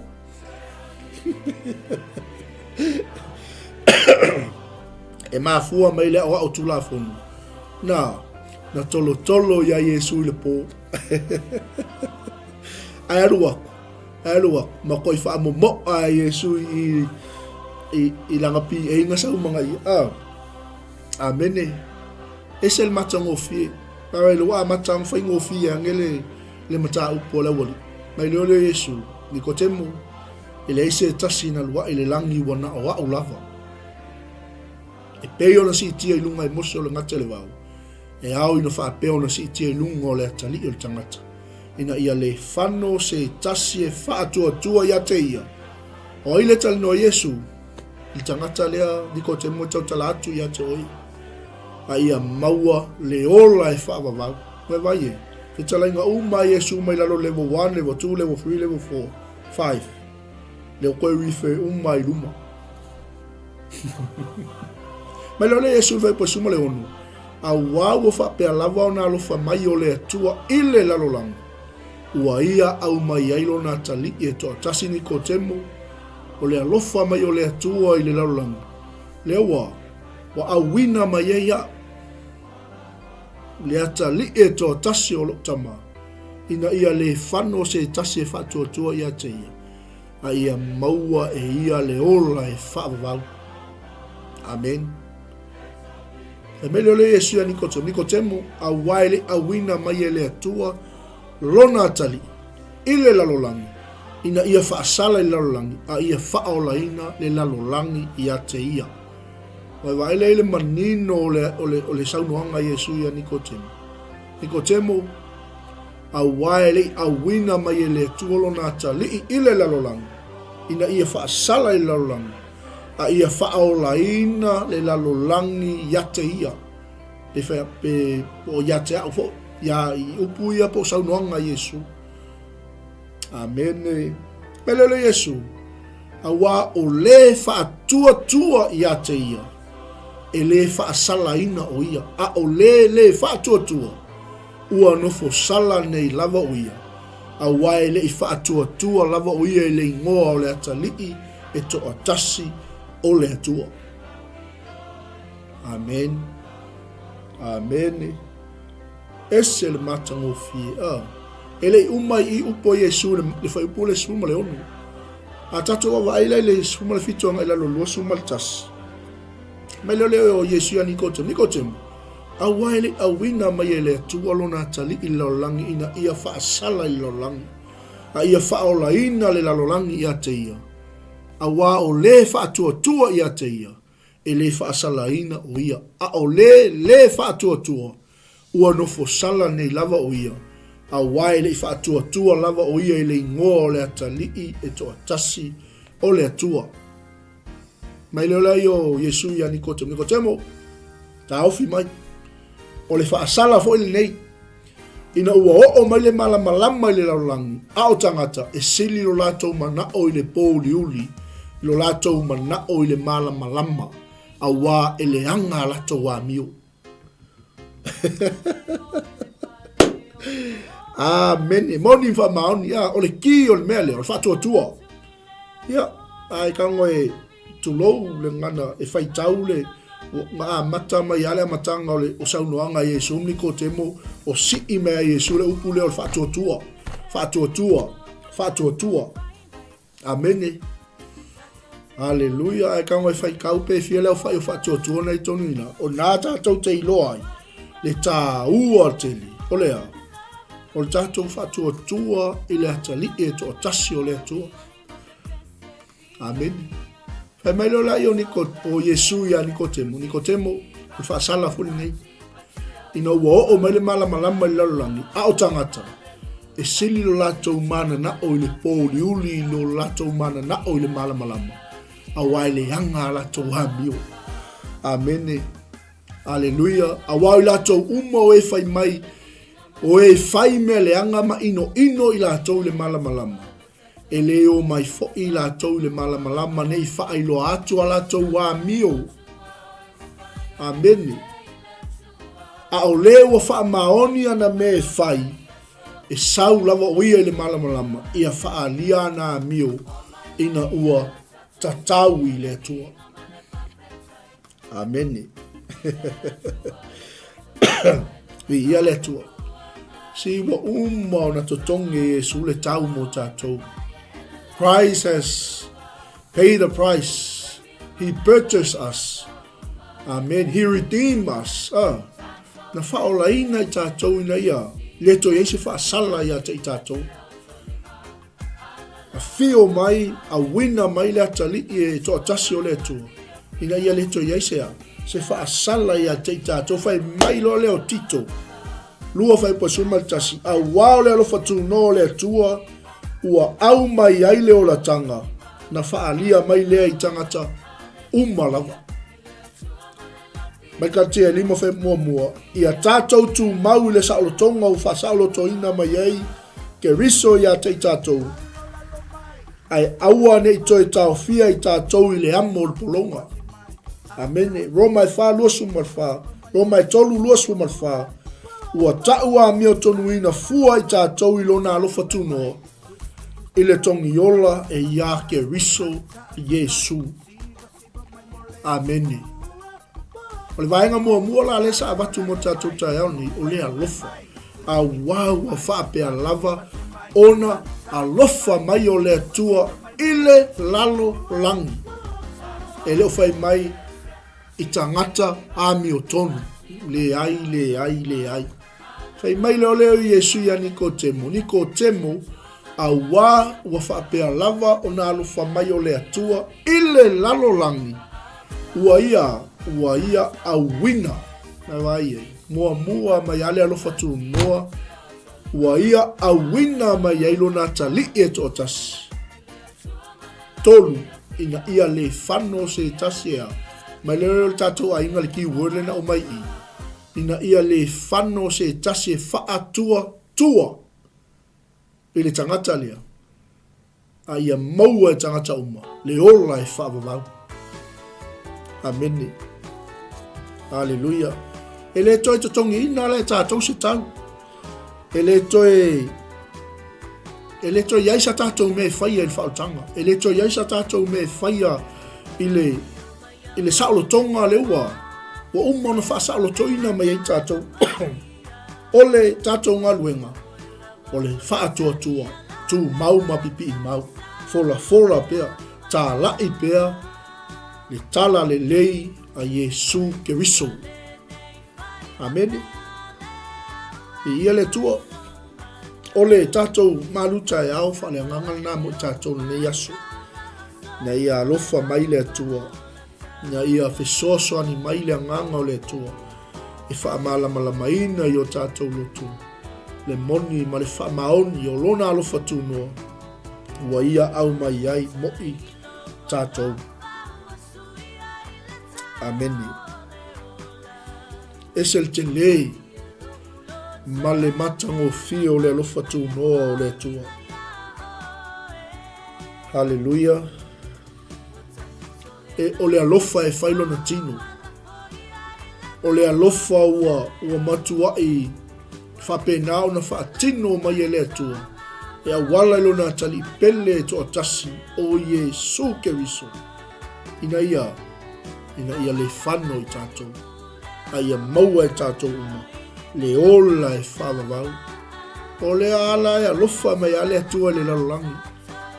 E mafua mai le aoao Tulafono. Na, na tolotolo iā Iesu i le pō. Ae alu aku, ae alu aku, ma koi faamomoʻa e Iesu i, i, i lana piʻeiga saumaga ia. Ah, amene. Ese le matagofie. Ae le ua amata ona faigofie ane le, le mataupu a le aualii. Mai lea o lea Iesu, Nikotemo, e leai se tasi na luaʻi le lagi ua na o aʻu lava. E pei ona siitia i luga e Mose o le gata i le vao, e ao ina faapea ona siitia i luga o le atalii o le tagata, ina ia le fano se tasi e faatuatua ia te ia. O ai le talanoa Iesu i le tagata lea Nikotemo e tautala atu ia te oe, a ia maua le ola e faavavau. Ua vai e, fetalaiga uma a Iesu mai lalo level 1, level 2, level 3, level 4, 5. Lea o koe refer uma i luma. Mai loa lea Iesu i fai pasuma le ono, auā ua faapea lava ona alofa mai o le Atua i le lalolagi, ua ia aumai ai lona atalii e toatasi Nikotemo, o le alofa mai o le Atua i le lalolagi, lea ua, ua auina mai ai aʻu, le atalii e toatasi o lou tama, ina ia le fano se tasi e faatuatua ia te ia, a ia maua e ia le ola e faavavau. Amen. Fai mai lea o le Iesu ia Nikotemo, Nikotemo, auā e le i auina mai e le Atua Lona atalii i le lalolagi, ina ia faasala i le lalolagi, a ia faaolaina le lalolagi ia te ia. Vaevae lea i le manino o le, o le, o le saunoaga a Iesu ia Nikotemo. Nikotemo, auā e le i auina mai e le Atua Lona atalii i le lalolagi, ina ia faasala i le lalolagi, a ia faaolaina le lalolagi ia te ia, pe whea, pe po o ia te au fo, ia i upu ia po o saunoaga a Iesu. Amene. Pele le Iesu, auā o lē faatuatua ia te ia, e lē faasalaina o ia, a o lē lē faatuatua, ua nofo sala nei lava o ia, auā e le i faatuatua lava o ia i le ingoa o le Atalii e toatasi o le Atua. Amen. Amene. Ese le matagofie. Ah. E le i uma i upu a Iesu le, le fuaiupu le 16. A tatou vaavaai la i le 17 agai lalo 21. Mai lea lea o Iesu ia Nikotemo. Nikotemo, auā e le i auina mai e le Atua lona atalii i le lalolagi ina ia faasala i le lalolagi, a ia faaolaina le lalolagi ia te ia. Auā o lē faatuatua ia te ia, e lē faasalaina o ia, a o lē lē faatuatua, ua nofo sala nei lava o ia, auā e le i faatuatua lava o ia i le ingoa o le Atalii e toatasi o le Atua. Mai lea o lea o Iesu ia Nikotemo, Nikotemo, taofi mai, o le faasala foi lenei, Ina ua oo mai le malamalama i le lalolagi, a o tagata e sili lo latou manaʻo i le pōuliuli i lo latou manaʻo i le malamalama, auā e leaga a latou amio. Amene. Moni ma faamaoni, a, o le kī o le mea lea, o le faatuatua. Ia, ae tago e Tulou le gagana e faitau le na amata mai lava le amataga o le o saunoaga a Iesu ma Nikotemo o sii mai a Iesu le upu lea o le faatuatua, faatuatua, faatuatua. Amene. Aleluia, ae tago e faitau pe fia le aofai o faatuatua na i tonu i ina, o na tatou te iloa ai le taua tele o le a? O le tatou faatuatua i le Atalii e toatasi o le Atua. Amene. Fai mai loa laia o, Niko, o Iesu iā Nikotemo, Nikotemo, o le faasala foi lenei. Ina ua oo mai le malamalama i le lalolagi, a o tagata, e sili lo latou mananao i le pōuliuli i lo latou mananao i le malamalama, auā e leaga a latou amio. Amene. Aleluia. Auā o i latou uma o e fai mai, o e fai mea leaga ma ʻinoʻino i latou i le malamalama, E lē ō mai foʻi i latou i le malamalama ne i faailoa atu a latou amio. Amene. A o lē ua faamaoni ana mea e fai, e sau lava o ia i le malamalama, ia faaalia ana amio ina ua tatau i le Atua. Amene. Viia le Atua. Si ua uma ona totogi e Iesu le tau mo tatou. Christ has paid the price. He purchased us. Amen. He redeemed us. Ah. Na whaolaina i tātou ina ia le toe ai se whaasala ia te i tātou. Afio mai, auina mai le Atalii e toatasi o le Atua, ina ia le toe i ai se a, se faasala ia te i tatou, fai mai loa lea o Tito, 2:11, auā o le alofa tunoa o le Atua ua au mai ai le olataga, na faalia mai lea i tagata uma lava. Mai Karatia e lima fai muamua, ia tatou tumau i le saolotoga ua faasaolotoina mai ai Keriso ia te i tatou, ae aua ne i toe taofia i tatou i le amo o le pologa. Amene. Roma e 4:24, Roma e 3:24, ua ta'u amiotonuina fua i tatou i lona alofa tunoa, i le togiola e iā Keriso Iesu. Amene. O le vaega muamua la lea sa avatu mo tatou taeao nei, o le alofa. Auā ua faapea lava ona alofa mai o le Atua i le lalolagi. E le o fai mai. i tagata amiotonu. Leai, leai, leai. Fai mai lea o lea o Iesu iā Nikotemo, Nikotemo, auā ua faapea lava ona alofa mai o le Atua i le lalolagi, ua ia, ua ia auina, na vaai ai, muamua mai a le alofa tunoa, ua ia auina mai ai lona atalii e toatasi. 3, ina ia le fano se tasi e a. Mai lea o le tatou aiga le keyword lea na aumai i, ina ia le fano se tasi e faatuatua i le tagata lea, a ia maua e tagata uma le ola e faavavau. Amene. Aleluia. E le toe totogiina la e tatou se tau. E le toe e le toe i ai sa tatou mea e faia i le faaolataga. E le toe i ai sa tatou mea e faia i le i le saolotoga lea ua ua uma ona faasaolotoina mai ai tatou. O le tatou galuega o le faatuatua, tumau ma pipii mau, folafola pea, talai pea le tala lelei a Iesu Keriso. Amene. Viia le Atua. O le tatou malu taeao faaleagaga lena mo i tatou lenei aso. Ina ia alofa mai le Atua, ina ia fesoasoani mai le agaga o le Atua e faamalamalamaina i o tatou loto le moni ma le faamaoni o Lona alofa tunoa ua Ia aumai ai mo i tatou. Amene. Ese le tele ma le matagofie o le alofa tunoa o le Atua. Haleluia. E, o le alofa e fai lona tino. O le alofa ua, ua matuai faapena ona faatino mai e le Atua e auala i lona atalii pele e toatasi o Iesu Keriso ina ia, ina ia le fano i tatou, a ia maua e tatou uma le ola e faavavau. O lea ala e alofa mai a le Atua i le lalolagi,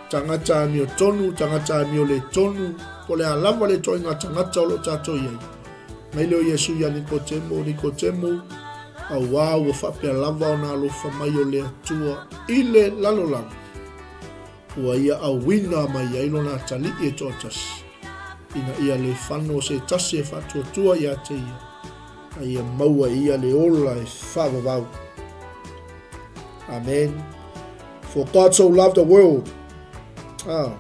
tagata amiotonu, tagata amioletonu, po o le a lava le ituaiga tagata o lo o tatou i ai. Mai lea o Iesu iā Nikotemo, Nikotemo, auā ua faapea lava ona alofa mai o le Atua i le lalolagi, ua ia auina mai ai lona atalii e toatasi, ina ia le fano se tasi e faatuatua iā te ia, a ia maua e ia le ola e faavavau. Amen. For God so loved the world. Ah.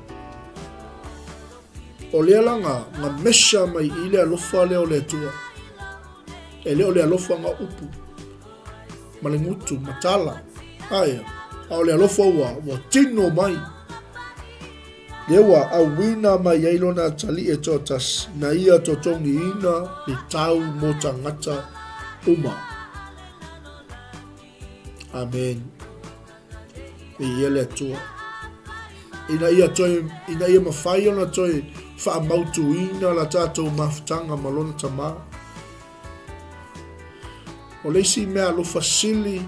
O lea la nga, nga measure mai i le alofa lea o le Atua. E le o le alofa nga upu, ma le gutu, ma tala. Aia, a o le alofa ua, ua tino mai. Lea ua auina mai ai lona atalii e toatasi, na ia totogiina le tau mo tagata uma. Amen. Viia le Atua. Ina ia toe, ina ia mawhai ona toe whaamautuina la tātou mafutanga ma lona tamā. O le isi mea alofa sili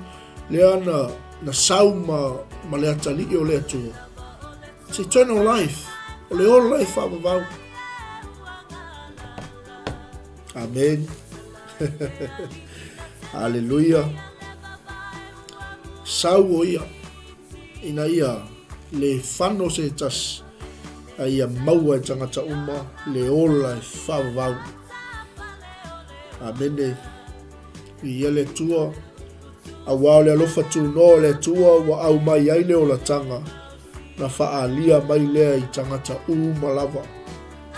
lea na, na sau ma, ma le atalii o le Atua. It's eternal life. O le ola e whaavavau. Amen. Haleluia. Sau o ia ina ia le fano se tasi a ia maua e tagata uma le ola e whaavavau. Amene. Viia le Atua. Auā o le alofa tunoa o le Atua ua aumai ai le olataga, na faaalia mai lea i tagata uma lava.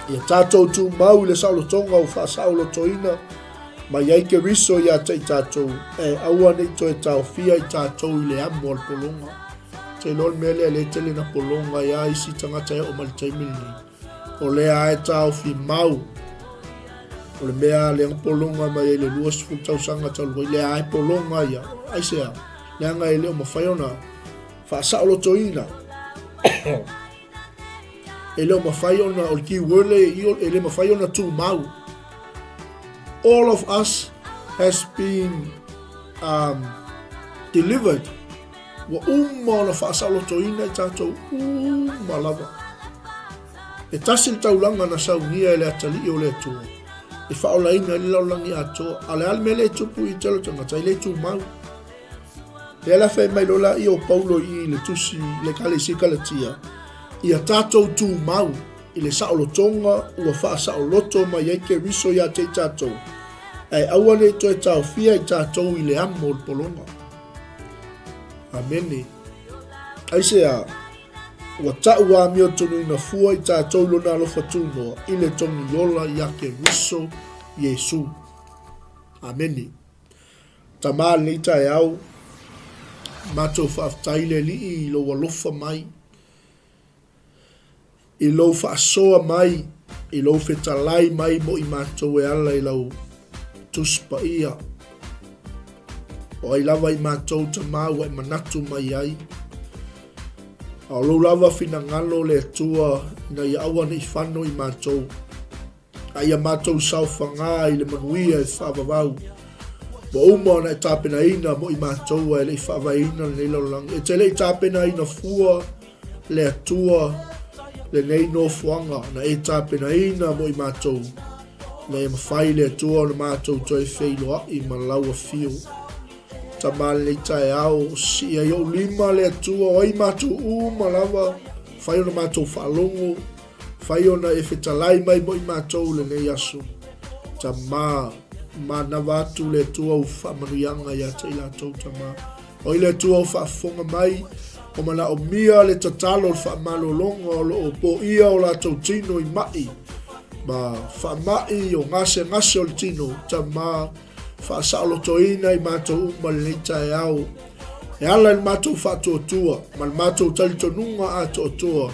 Ia tatou tumau i le saolotoga ua faasaolotoina mai ai Keriso iā te i tatou, e aua ne i toe taofia i tatou i le amo a le pologa. Te iloa le mea lea lea e tele na pologa ai a isi tagata e oo mai le taimi lenei. O lea a e taofi mau. O le mea lea na pologa mai ai le 20 tausaga talu ai, lea a e pologa ia. Aisea? Leaga e le o mafai ona faasaolotoina. E le o mafai ona, o le keyword lea i i, e le mafai ona tumau. All of us has been um, delivered. Ua uma ona faasaolotoina i tatou uma lava. E tasi le taulaga na saunia e le atalii o le Atua. E faaolaina ai le lalolagi atoa. A o le a le mea lea e tupu i le tele o tagata, e le tumau. Lea la fai mai loa laia o Paulo i i le tusi i le Ekalesia Kalatia, ia tatou tumau i le saolotoga ua faasaoloto mai ai Keriso ia te i tatou, ae aua ne i toe taofia i tatou i le amo o le pologa. Amene. Aisea? Ua ta'u amiotonuina fua i tatou Lona alofa tunoa i le togi ola ia Keriso Iesu. Amene. Tama lenei taeao, matou faafetai i le Alii i lou alofa mai, i lou faasoa mai, i lou fetalai mai mo i matou e ala i lau Tusi Paia. O ai lava i matou Tama ua e manatu mai ai. A o lou lava finagalo le Atua ina ia aua ne i fano i matou, a ia matou saofagā i le manuia e faavavau. Ua uma ona e tapenaina mo i matou ae le i faavaeina lenei lalolagi. E te le i tapenaina fua le Atua lenei nofoaga na e tapenaina mo i matou, ina ia mafai le Atua ona matou toe feiloai ma lau afio. Tama lenei taeao, sii ai ou lima le Atua, o ai matou uma lava, fai ona matou faalogo, fai ona e fetalai mai mo i matou lenei aso. Tama, manava atu le Atua u faamanuiaga ia te i latou, Tama. O i le Atua o faafofoga mai, o manaomia le tatalo o le faamalologa o lo o poia o latou tino i ma'i ma faama'i o gasegase o le tino, Tama, faasaolotoina i matou uma lenei taeao e ala i le matou faatuatua ma le matou talitonuga atoatoa,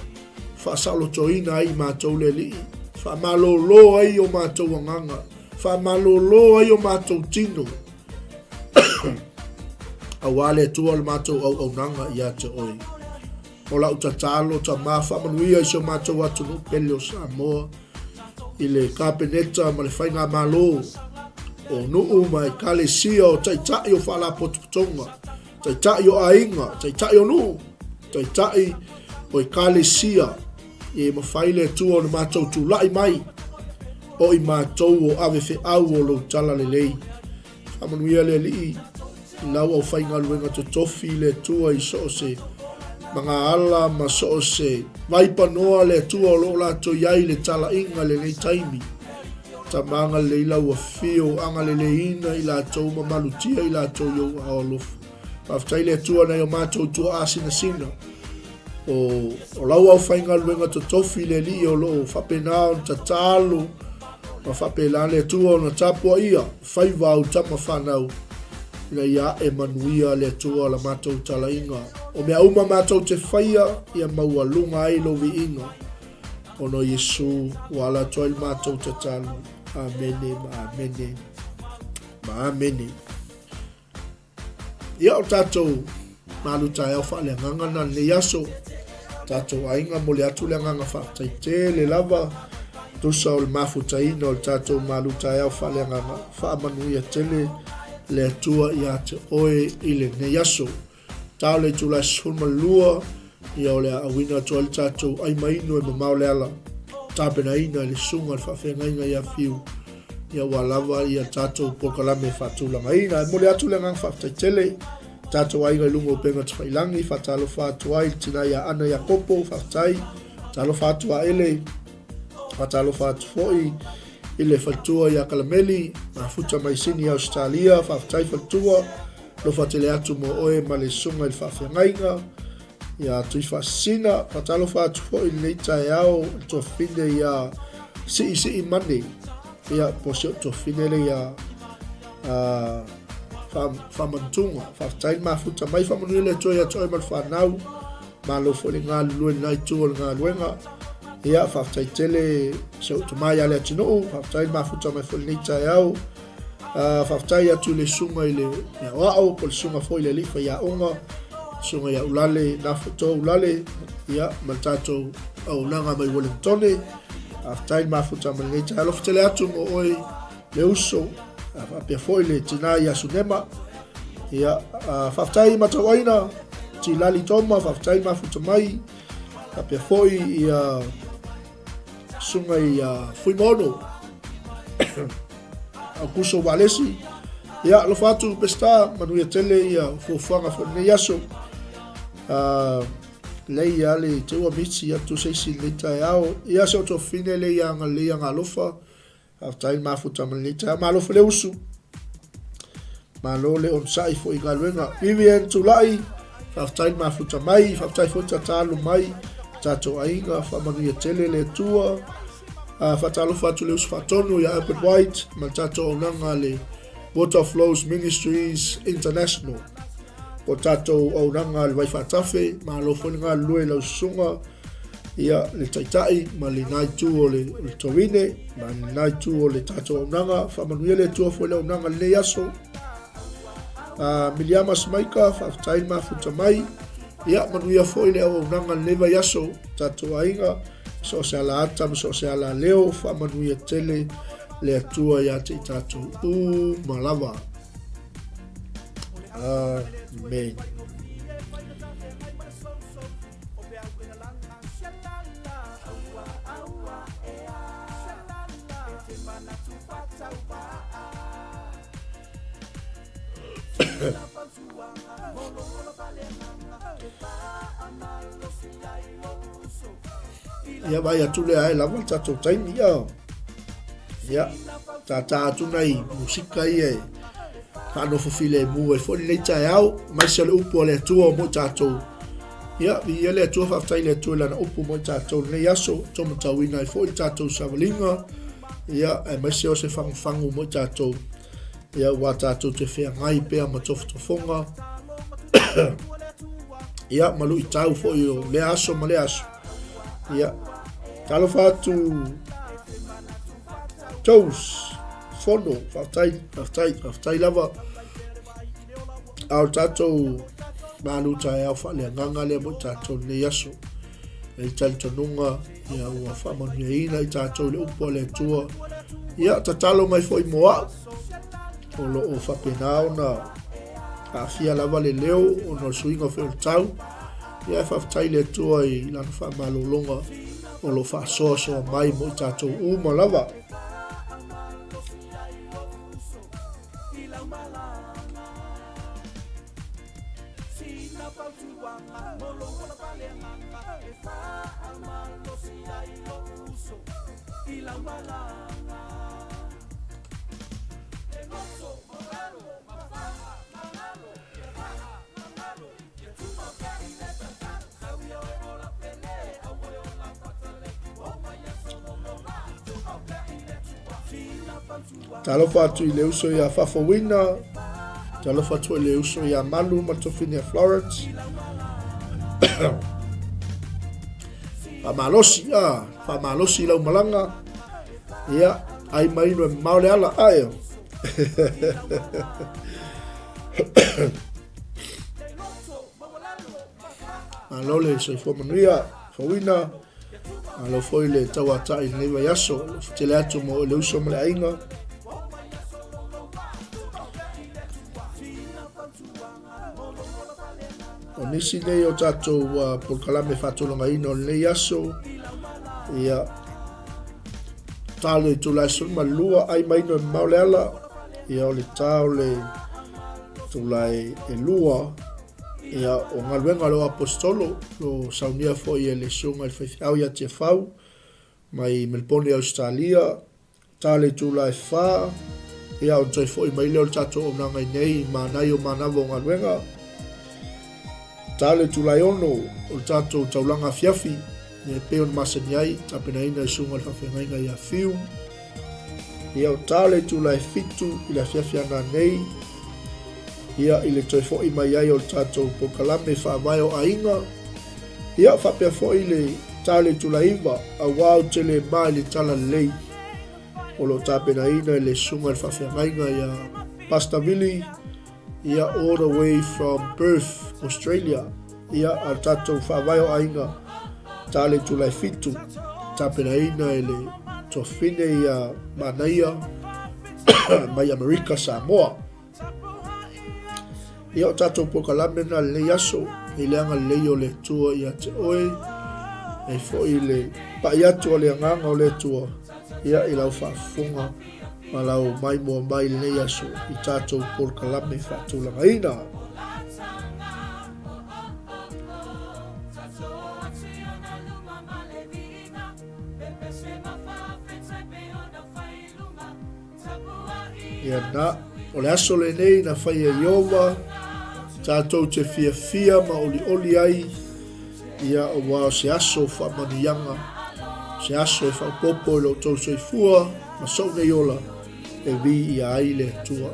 faasaolotoina ai i matou le Alii, faamalolo ai o matou agaga, faamalolo ai o matou tino, Auā le Atua o le matou auaunaga ia te oe. O lau tatalo, Tama, faamanuia i si o matou atunuu pele o Samoa, i le Kapeneta ma le Faigamalo, o nuu ma ekalesia, o taitai o faalapotopotoga, taitai o aiga, taitai o nuu, taitai o ekalesia, e mafai le Atua ona matou tulai mai, o i matou o ave feau o lou talalelei. Faamanuia le Alii i lau aufaigaluega totofi i le Atua i so o se magaala ma so o se vaipanoa le Atua o lo o latou i ai i le talaiga i lenei taimi. Tama agalelei lau afio, agaleleiina i latou ma malutia i latou i ou aao alofa. Faafetai le Atua nai o matou tuaa sinasina. O, o lau aufaigaluega totofi le Alii o lo o faapena ona tatalo ma faapena le Atua ona tapuaia faiva au tama fanau ina ia ae manuia le Atua la matou talaiga. O mea uma matou te faia ia maualuga ai lou viiga. Ona o Iesu ua ala atu ai le matou tatalo. Amene ma amene ma amene. Ia o tatou malu taeao faaleagaga na lenei aso. Tatou aiga mole atu le agaga faafetai tele lava tusa o le mafutaina o le tatou malu taeao faaleagaga. Faamanuia tele le Atua ia te oe i lenei aso. Tao le itula e 12, ia o le a auina atu ai le tatou ai maino e mamao le ala tapenaina i le susuga i le faafeagaiga ia Fiu ia ua lava ia tatou polokalame e faatulagaina. E momoli atu le agaga faafetai tele tatou aiga i luga o upega tafailangi, faatalofa atu ai i le tina ia Ana Iakopo, faafetai, talofa atu a Ele, faatalofa atu foi i le faletua ia Kalameli, mafuta mai Sini Ausetalia, faafetai faletua, alofa tele atu mo oe ma le susuga i le faafeagaiga, ia Tuifaasisina, faatalofa atu foi i lenei taeao i le tuafafine ia Siisii Mane, ia po o si ou tuafafine lea ia Faamantuga. Faafetai le mafuta mai, faamanuia le Atua ia te oe ma le fanau, malo foi le galulue i lena itu o le galuega. Ia, faafetai tele si ou tama ia Leatinuu, faafetai le mafuta mai foi i lenei taeao. Faafetai atu i le susuga i le aoao, po o le susuga foi i le alii faiaoga, susuga ia Ulale, Nafoto Ulale, ia, ma le tatou auaunaga mai Wellingtone. Faafetai le mafuta mai lenei taeao. Alofa tele atu mo oe le uso, faapea foi le tina ia Sunema. Ia, faafetai Matauaina, Tilali Toma, faafetai le mafuta mai, faapea foi ia susuga ia Fuimaono. Aukuso Valesi. Ia, alofa atu Peseta, manuia tele ia fuafuaga foi lenei aso. Lei ia le te ua miti atu se isi lenei taeao. Ia se o tofine le ia agalelei agalofa. Faafetai le mafuta ma lenei taeao. Malo foi le usu. Malo le onosai foi i galuega. Vivian Tulai, faafetai le mafuta mai, faafetai foi tatalo mai tatou aiga, faamanuia tele le Atua. Faatalofa atu le usu faatonu ia Albert White ma le tatou auaunaga le Water Flows Ministries International. Po tatou auaunaga le vai faatafe, malo foi le galulue i lau susuga ia le taitai ma lena itu o le, o le Torine ma lena itu o le tatou auaunaga. Faamanuia le Atua foi le auaunaga lenei aso. Miliama Smaika, faafetai le mafuta mai. Ia, manuia foi le auaunaga lenei vaiaso, tatou aiga. So o se ala ata ma so o se ala leo, faamanuia tele le Atua ia te i tatou uma lava. Amen. Ia vai atu lea e lava le tatou taimi ia. Ia, tātā atu nai musika ia e whaanofo filemu ai foi lenei taeao, maise o le upu a le Atua mo i tatou. Ia, viia le Atua, faafetai le Atua i lana upu mo i tatou lenei aso, taumatauina ai foi le tatou savaliga, ia, aemaise o se fagufagu mo i tatou. Ia, ua tatou te feagai pea ma tofotofoga. Ia, ma luitau foi o lea aso ma lea aso. Ia, talofa atu Toes, Fono, faafetai, faafetai, faafetai lava. A o tatou malu taeao faaleagaga lea mo i tatou lenei aso. E i talitonuga, ia ua faamanuiaina i tatou i le upu a le Atua. Ia, tatalo mai foi mo au, o lo o faapena ona aafia lava le leo ona o le suiga foi o le tau. Ia, e faafetai i le Atua i lana faamalologa o lo o faasoasoa mai mo i tatou uma lava. Talofa atu i le uso iā Fafouina, talofa atu i le uso iā Malu ma le tofine a Florence. Faamalosi, ah, faamalosi i lau malaga. Ia, ai mai ino e mamao le ala, ae. Malo le soifua manuia, fauina, malo foi le tauatai i lenei vaiaso, alofa tele atu mo le uso ma le aiga. O nisi nei o tatou polokalame faatulagaina o lenei aso, ia, tā le itula e 12, ai mai ino e mamao le ala, ia o le tā o le itula e 2, Ia, o galuega a lou Aposetolo, lo saunia foi e le Susuga i le Faifeau ia Tiafau, mai Melebone Ausetalia, ta le itula e fa, ia ona toe foi mai lea o le tatou auaunaga i nei i Manai o Manava o Galuega. Ta le itula e 6 o le tatou taulaga afiafi, ia e pei ona masani ai, tapenaina e Susuga i le Faafeagaiga ia Fiu. Ia o ta le itula e 7 i le afiafi ana nei, ia i le toe foi mai ai o le tatou polokalame faavae o aiga, ia faapea foi le ta le itula 9, auā ou te le ma i le tala lelei o lo o tapenaina e le Susuga i le Faafeagaiga ia Pastor Vili, ia all the way from Perth, Australia, ia a le tatou faavae o aiga, ta le itula e 7, tapenaina e le tuafafine ia Manaia mai Amerika, Samoa. Ia o tatou polokalame na lenei aso, i le agalelei o le Atua ia te oe, e foi le pai atu o le agaga o le Atua, ia i lau faafofoga. ma lau maimoa mai i lenei aso i tatou polokalame faatulagaina. Ia na, o le aso lenei na fai e Ieova, tatou te fiafia ma olioli ai, ia aua o se aso faamanuiaga, se aso e faaopoopo i lo outou soifua ma sou nei ola e viia ai le Atua.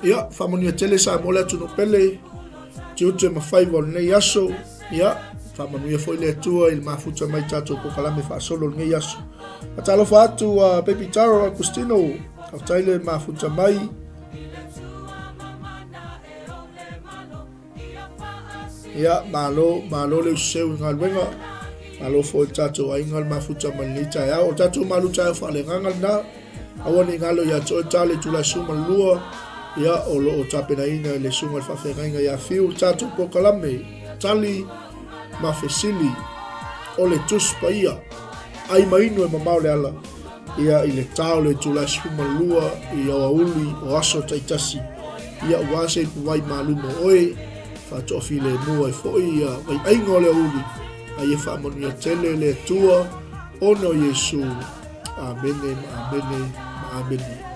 Ia, faamanuia tele Samoa le atunuu pele, tiute ma faiva o lenei aso. Ia, faamanuia foi le Atua i le mafuta mai tatou polokalame faasolo o lenei aso. Faatalofa atu a Baby Taro Agustino, faafetai le mafuta mai. Ia, malo, malo le useu i galuega. Malo foi i le tatou aiga le mafuta mai lenei taeao. O le tatou malu taeao faaleagaga lena. Aua ne i galo ia te oe Tale itula 12, ia, o lo o tapenaina e le Susuga i le Faafeagaiga ia Fiu le tatou polokalame, Tali ma Fesili o le Tusi Paia. Ai ma inu e mamao le ala, ia, i le ta o le itula 12 i aoauli o aso taitasi, ia, aua se ipuvai malu mo oe, faatoafilemu ai foi ia vaiaiga o le aoauli, a ia faamanuia tele le Atua ona o Iesu. Amene ma amene ma amene.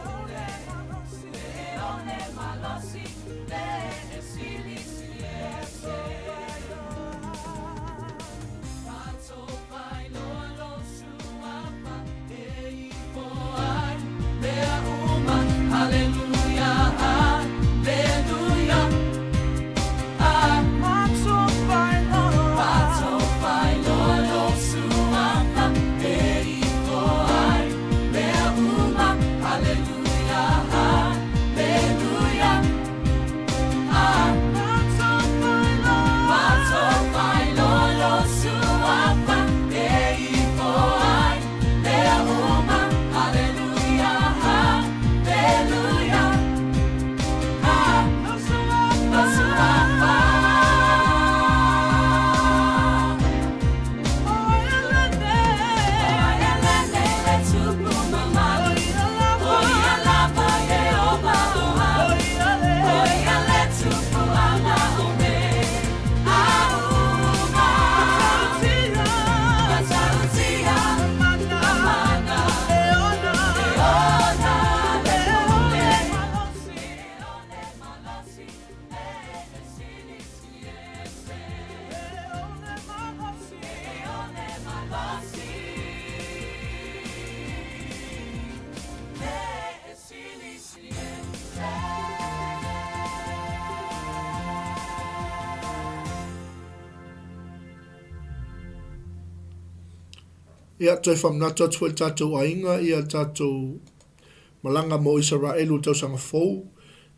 Ia, toe faamanatu atu foi i le tatou aiga ia le tatou malaga mo Isaraelu i le tausaga fou,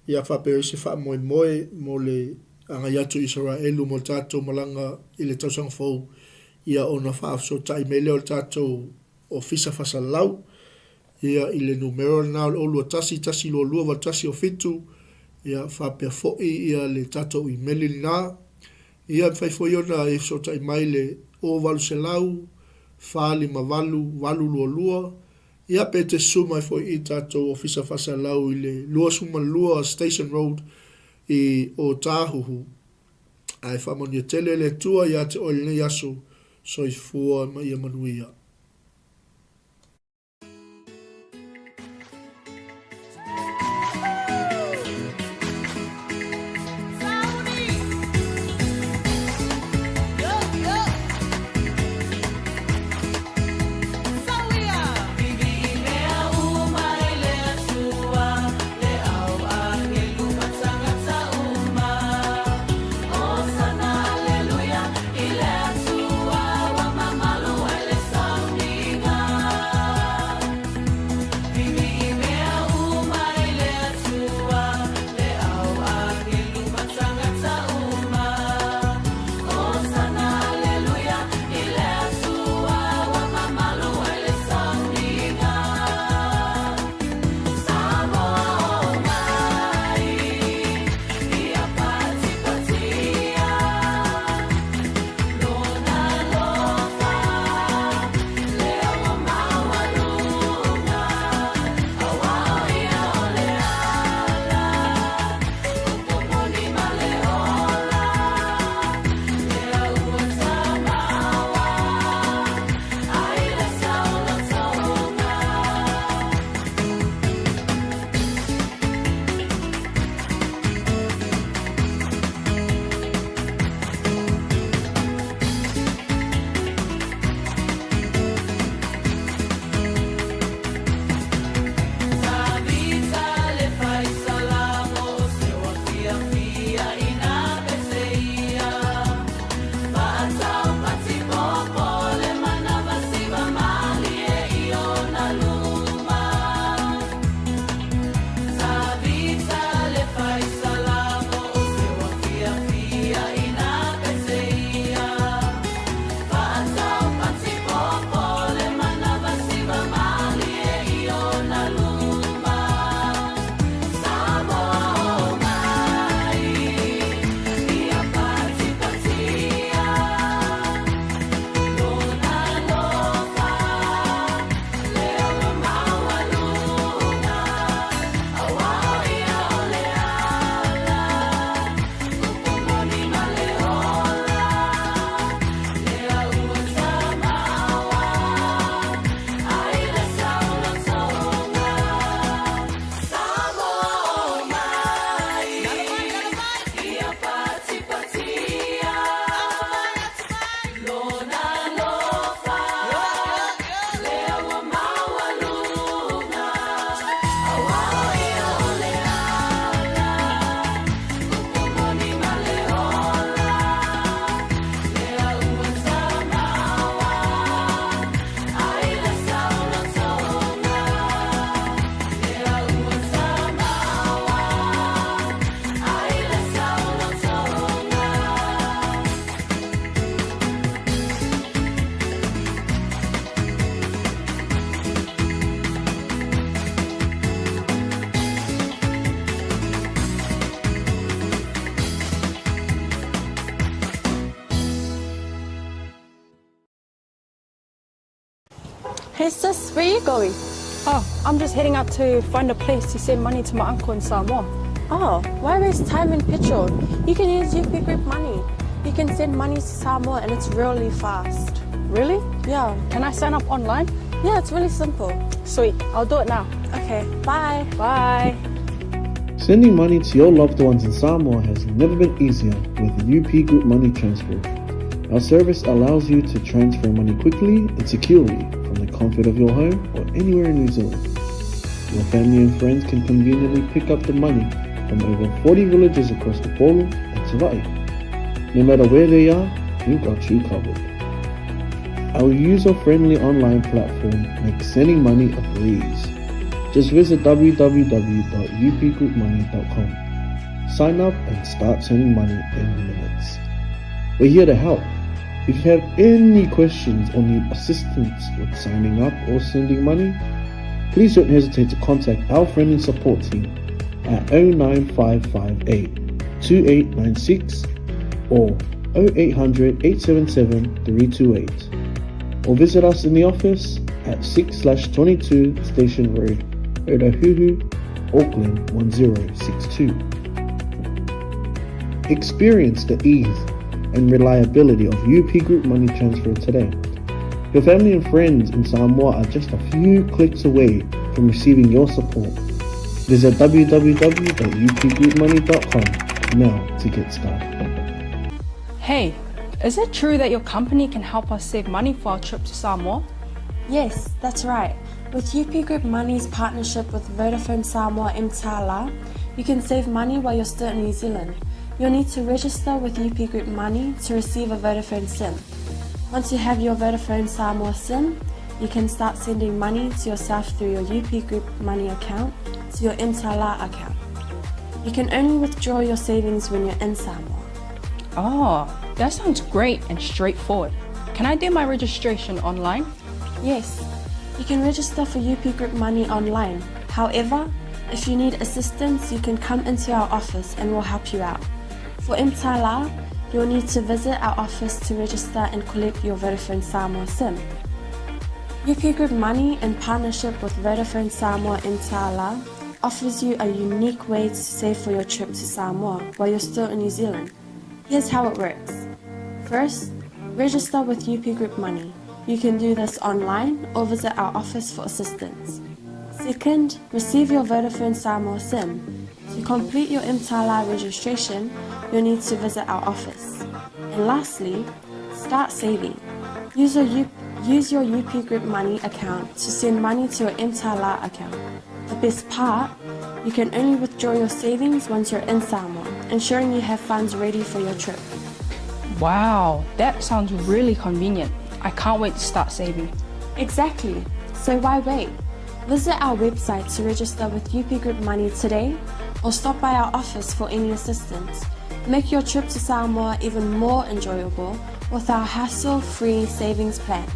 ia faapea ai se faamoemoe mo le agai atu i Isaraelu mo le tatou malaga i le tausaga fou, ia ona faafesootai mai lea o le tatou Ofisa Faasalalau, ia i le numera lena o le 021 122 8107, ia faapea foi ia le tatou imeli lena. Ia e mafai foi ona e fesootai mai i le 0800 458 822, Ia pe te susu mai foi i tatou Ofisa Faasalau i le 22 Station Road i Ōtāhuhu. Ae faamanuia tele le Atua ia te oe i lenei aso. Soifua ma ia manuia. Hey sis, where are you going? Oh, I'm just heading out to find a place to send money to my uncle in Samoa. Oh, why waste time and petrol? You can use UP Group Money. You can send money to Samoa and it's really fast. Really? Yeah. Can I sign up online? Yeah, it's really simple. Sweet, I'll do it now. Okay, bye. Bye. Sending money to your loved ones in Samoa has never been easier with UP Group Money Transfer. Our service allows you to transfer money quickly and securely from the comfort of your home or anywhere in New Zealand. Your family and friends can conveniently pick up the money from over 40 villages across the Polo and Savai'i. No matter where they are, we've got you covered. Our user-friendly online platform makes sending money a breeze. Just visit www.upgroupmoney.com. Sign up and start sending money in minutes. We're here to help. If you have any questions or need assistance with signing up or sending money, please don't hesitate to contact our friendly support team at 09558 2896 or 0800 877 328 or visit us in the office at 6/22 Station Road, Otahuhu, Auckland 1062. Experience the ease and reliability of UP Group Money Transfer today. Your family and friends in Samoa are just a few clicks away from receiving your support. Visit www.upgroupmoney.com now to get started. Hey, is it true that your company can help us save money for our trip to Samoa? Yes, that's right. With UP Group Money's partnership with Vodafone Samoa Mtala, you can save money while you're still in New Zealand. You'll need to register with UP Group Money to receive a Vodafone SIM. Once you have your Vodafone Samoa SIM, you can start sending money to yourself through your UP Group Money account to your Mtala account. You can only withdraw your savings when you're in Samoa. Oh, that sounds great and straightforward. Can I do my registration online? Yes, you can register for UP Group Money online. However, if you need assistance, you can come into our office and we'll help you out. For Mtala, you'll need to visit our office to register and collect your Vodafone Samoa SIM. UP Group Money, in partnership with Vodafone Samoa Mtala, offers you a unique way to save for your trip to Samoa while you're still in New Zealand. Here's how it works. First, register with UP Group Money. You can do this online or visit our office for assistance. Second, receive your Vodafone Samoa SIM. To complete your Mtala registration, you'll need to visit our office. And lastly, start saving. Use your, U- use your UP Group Money account to send money to your Mtala account. The best part, you can only withdraw your savings once you're in Samoa, ensuring you have funds ready for your trip. Wow, that sounds really convenient. I can't wait to start saving. Exactly. So why wait? Visit our website to register with UP Group Money today or stop by our office for any assistance. Make your trip to Samoa even more enjoyable with our hassle-free savings plan.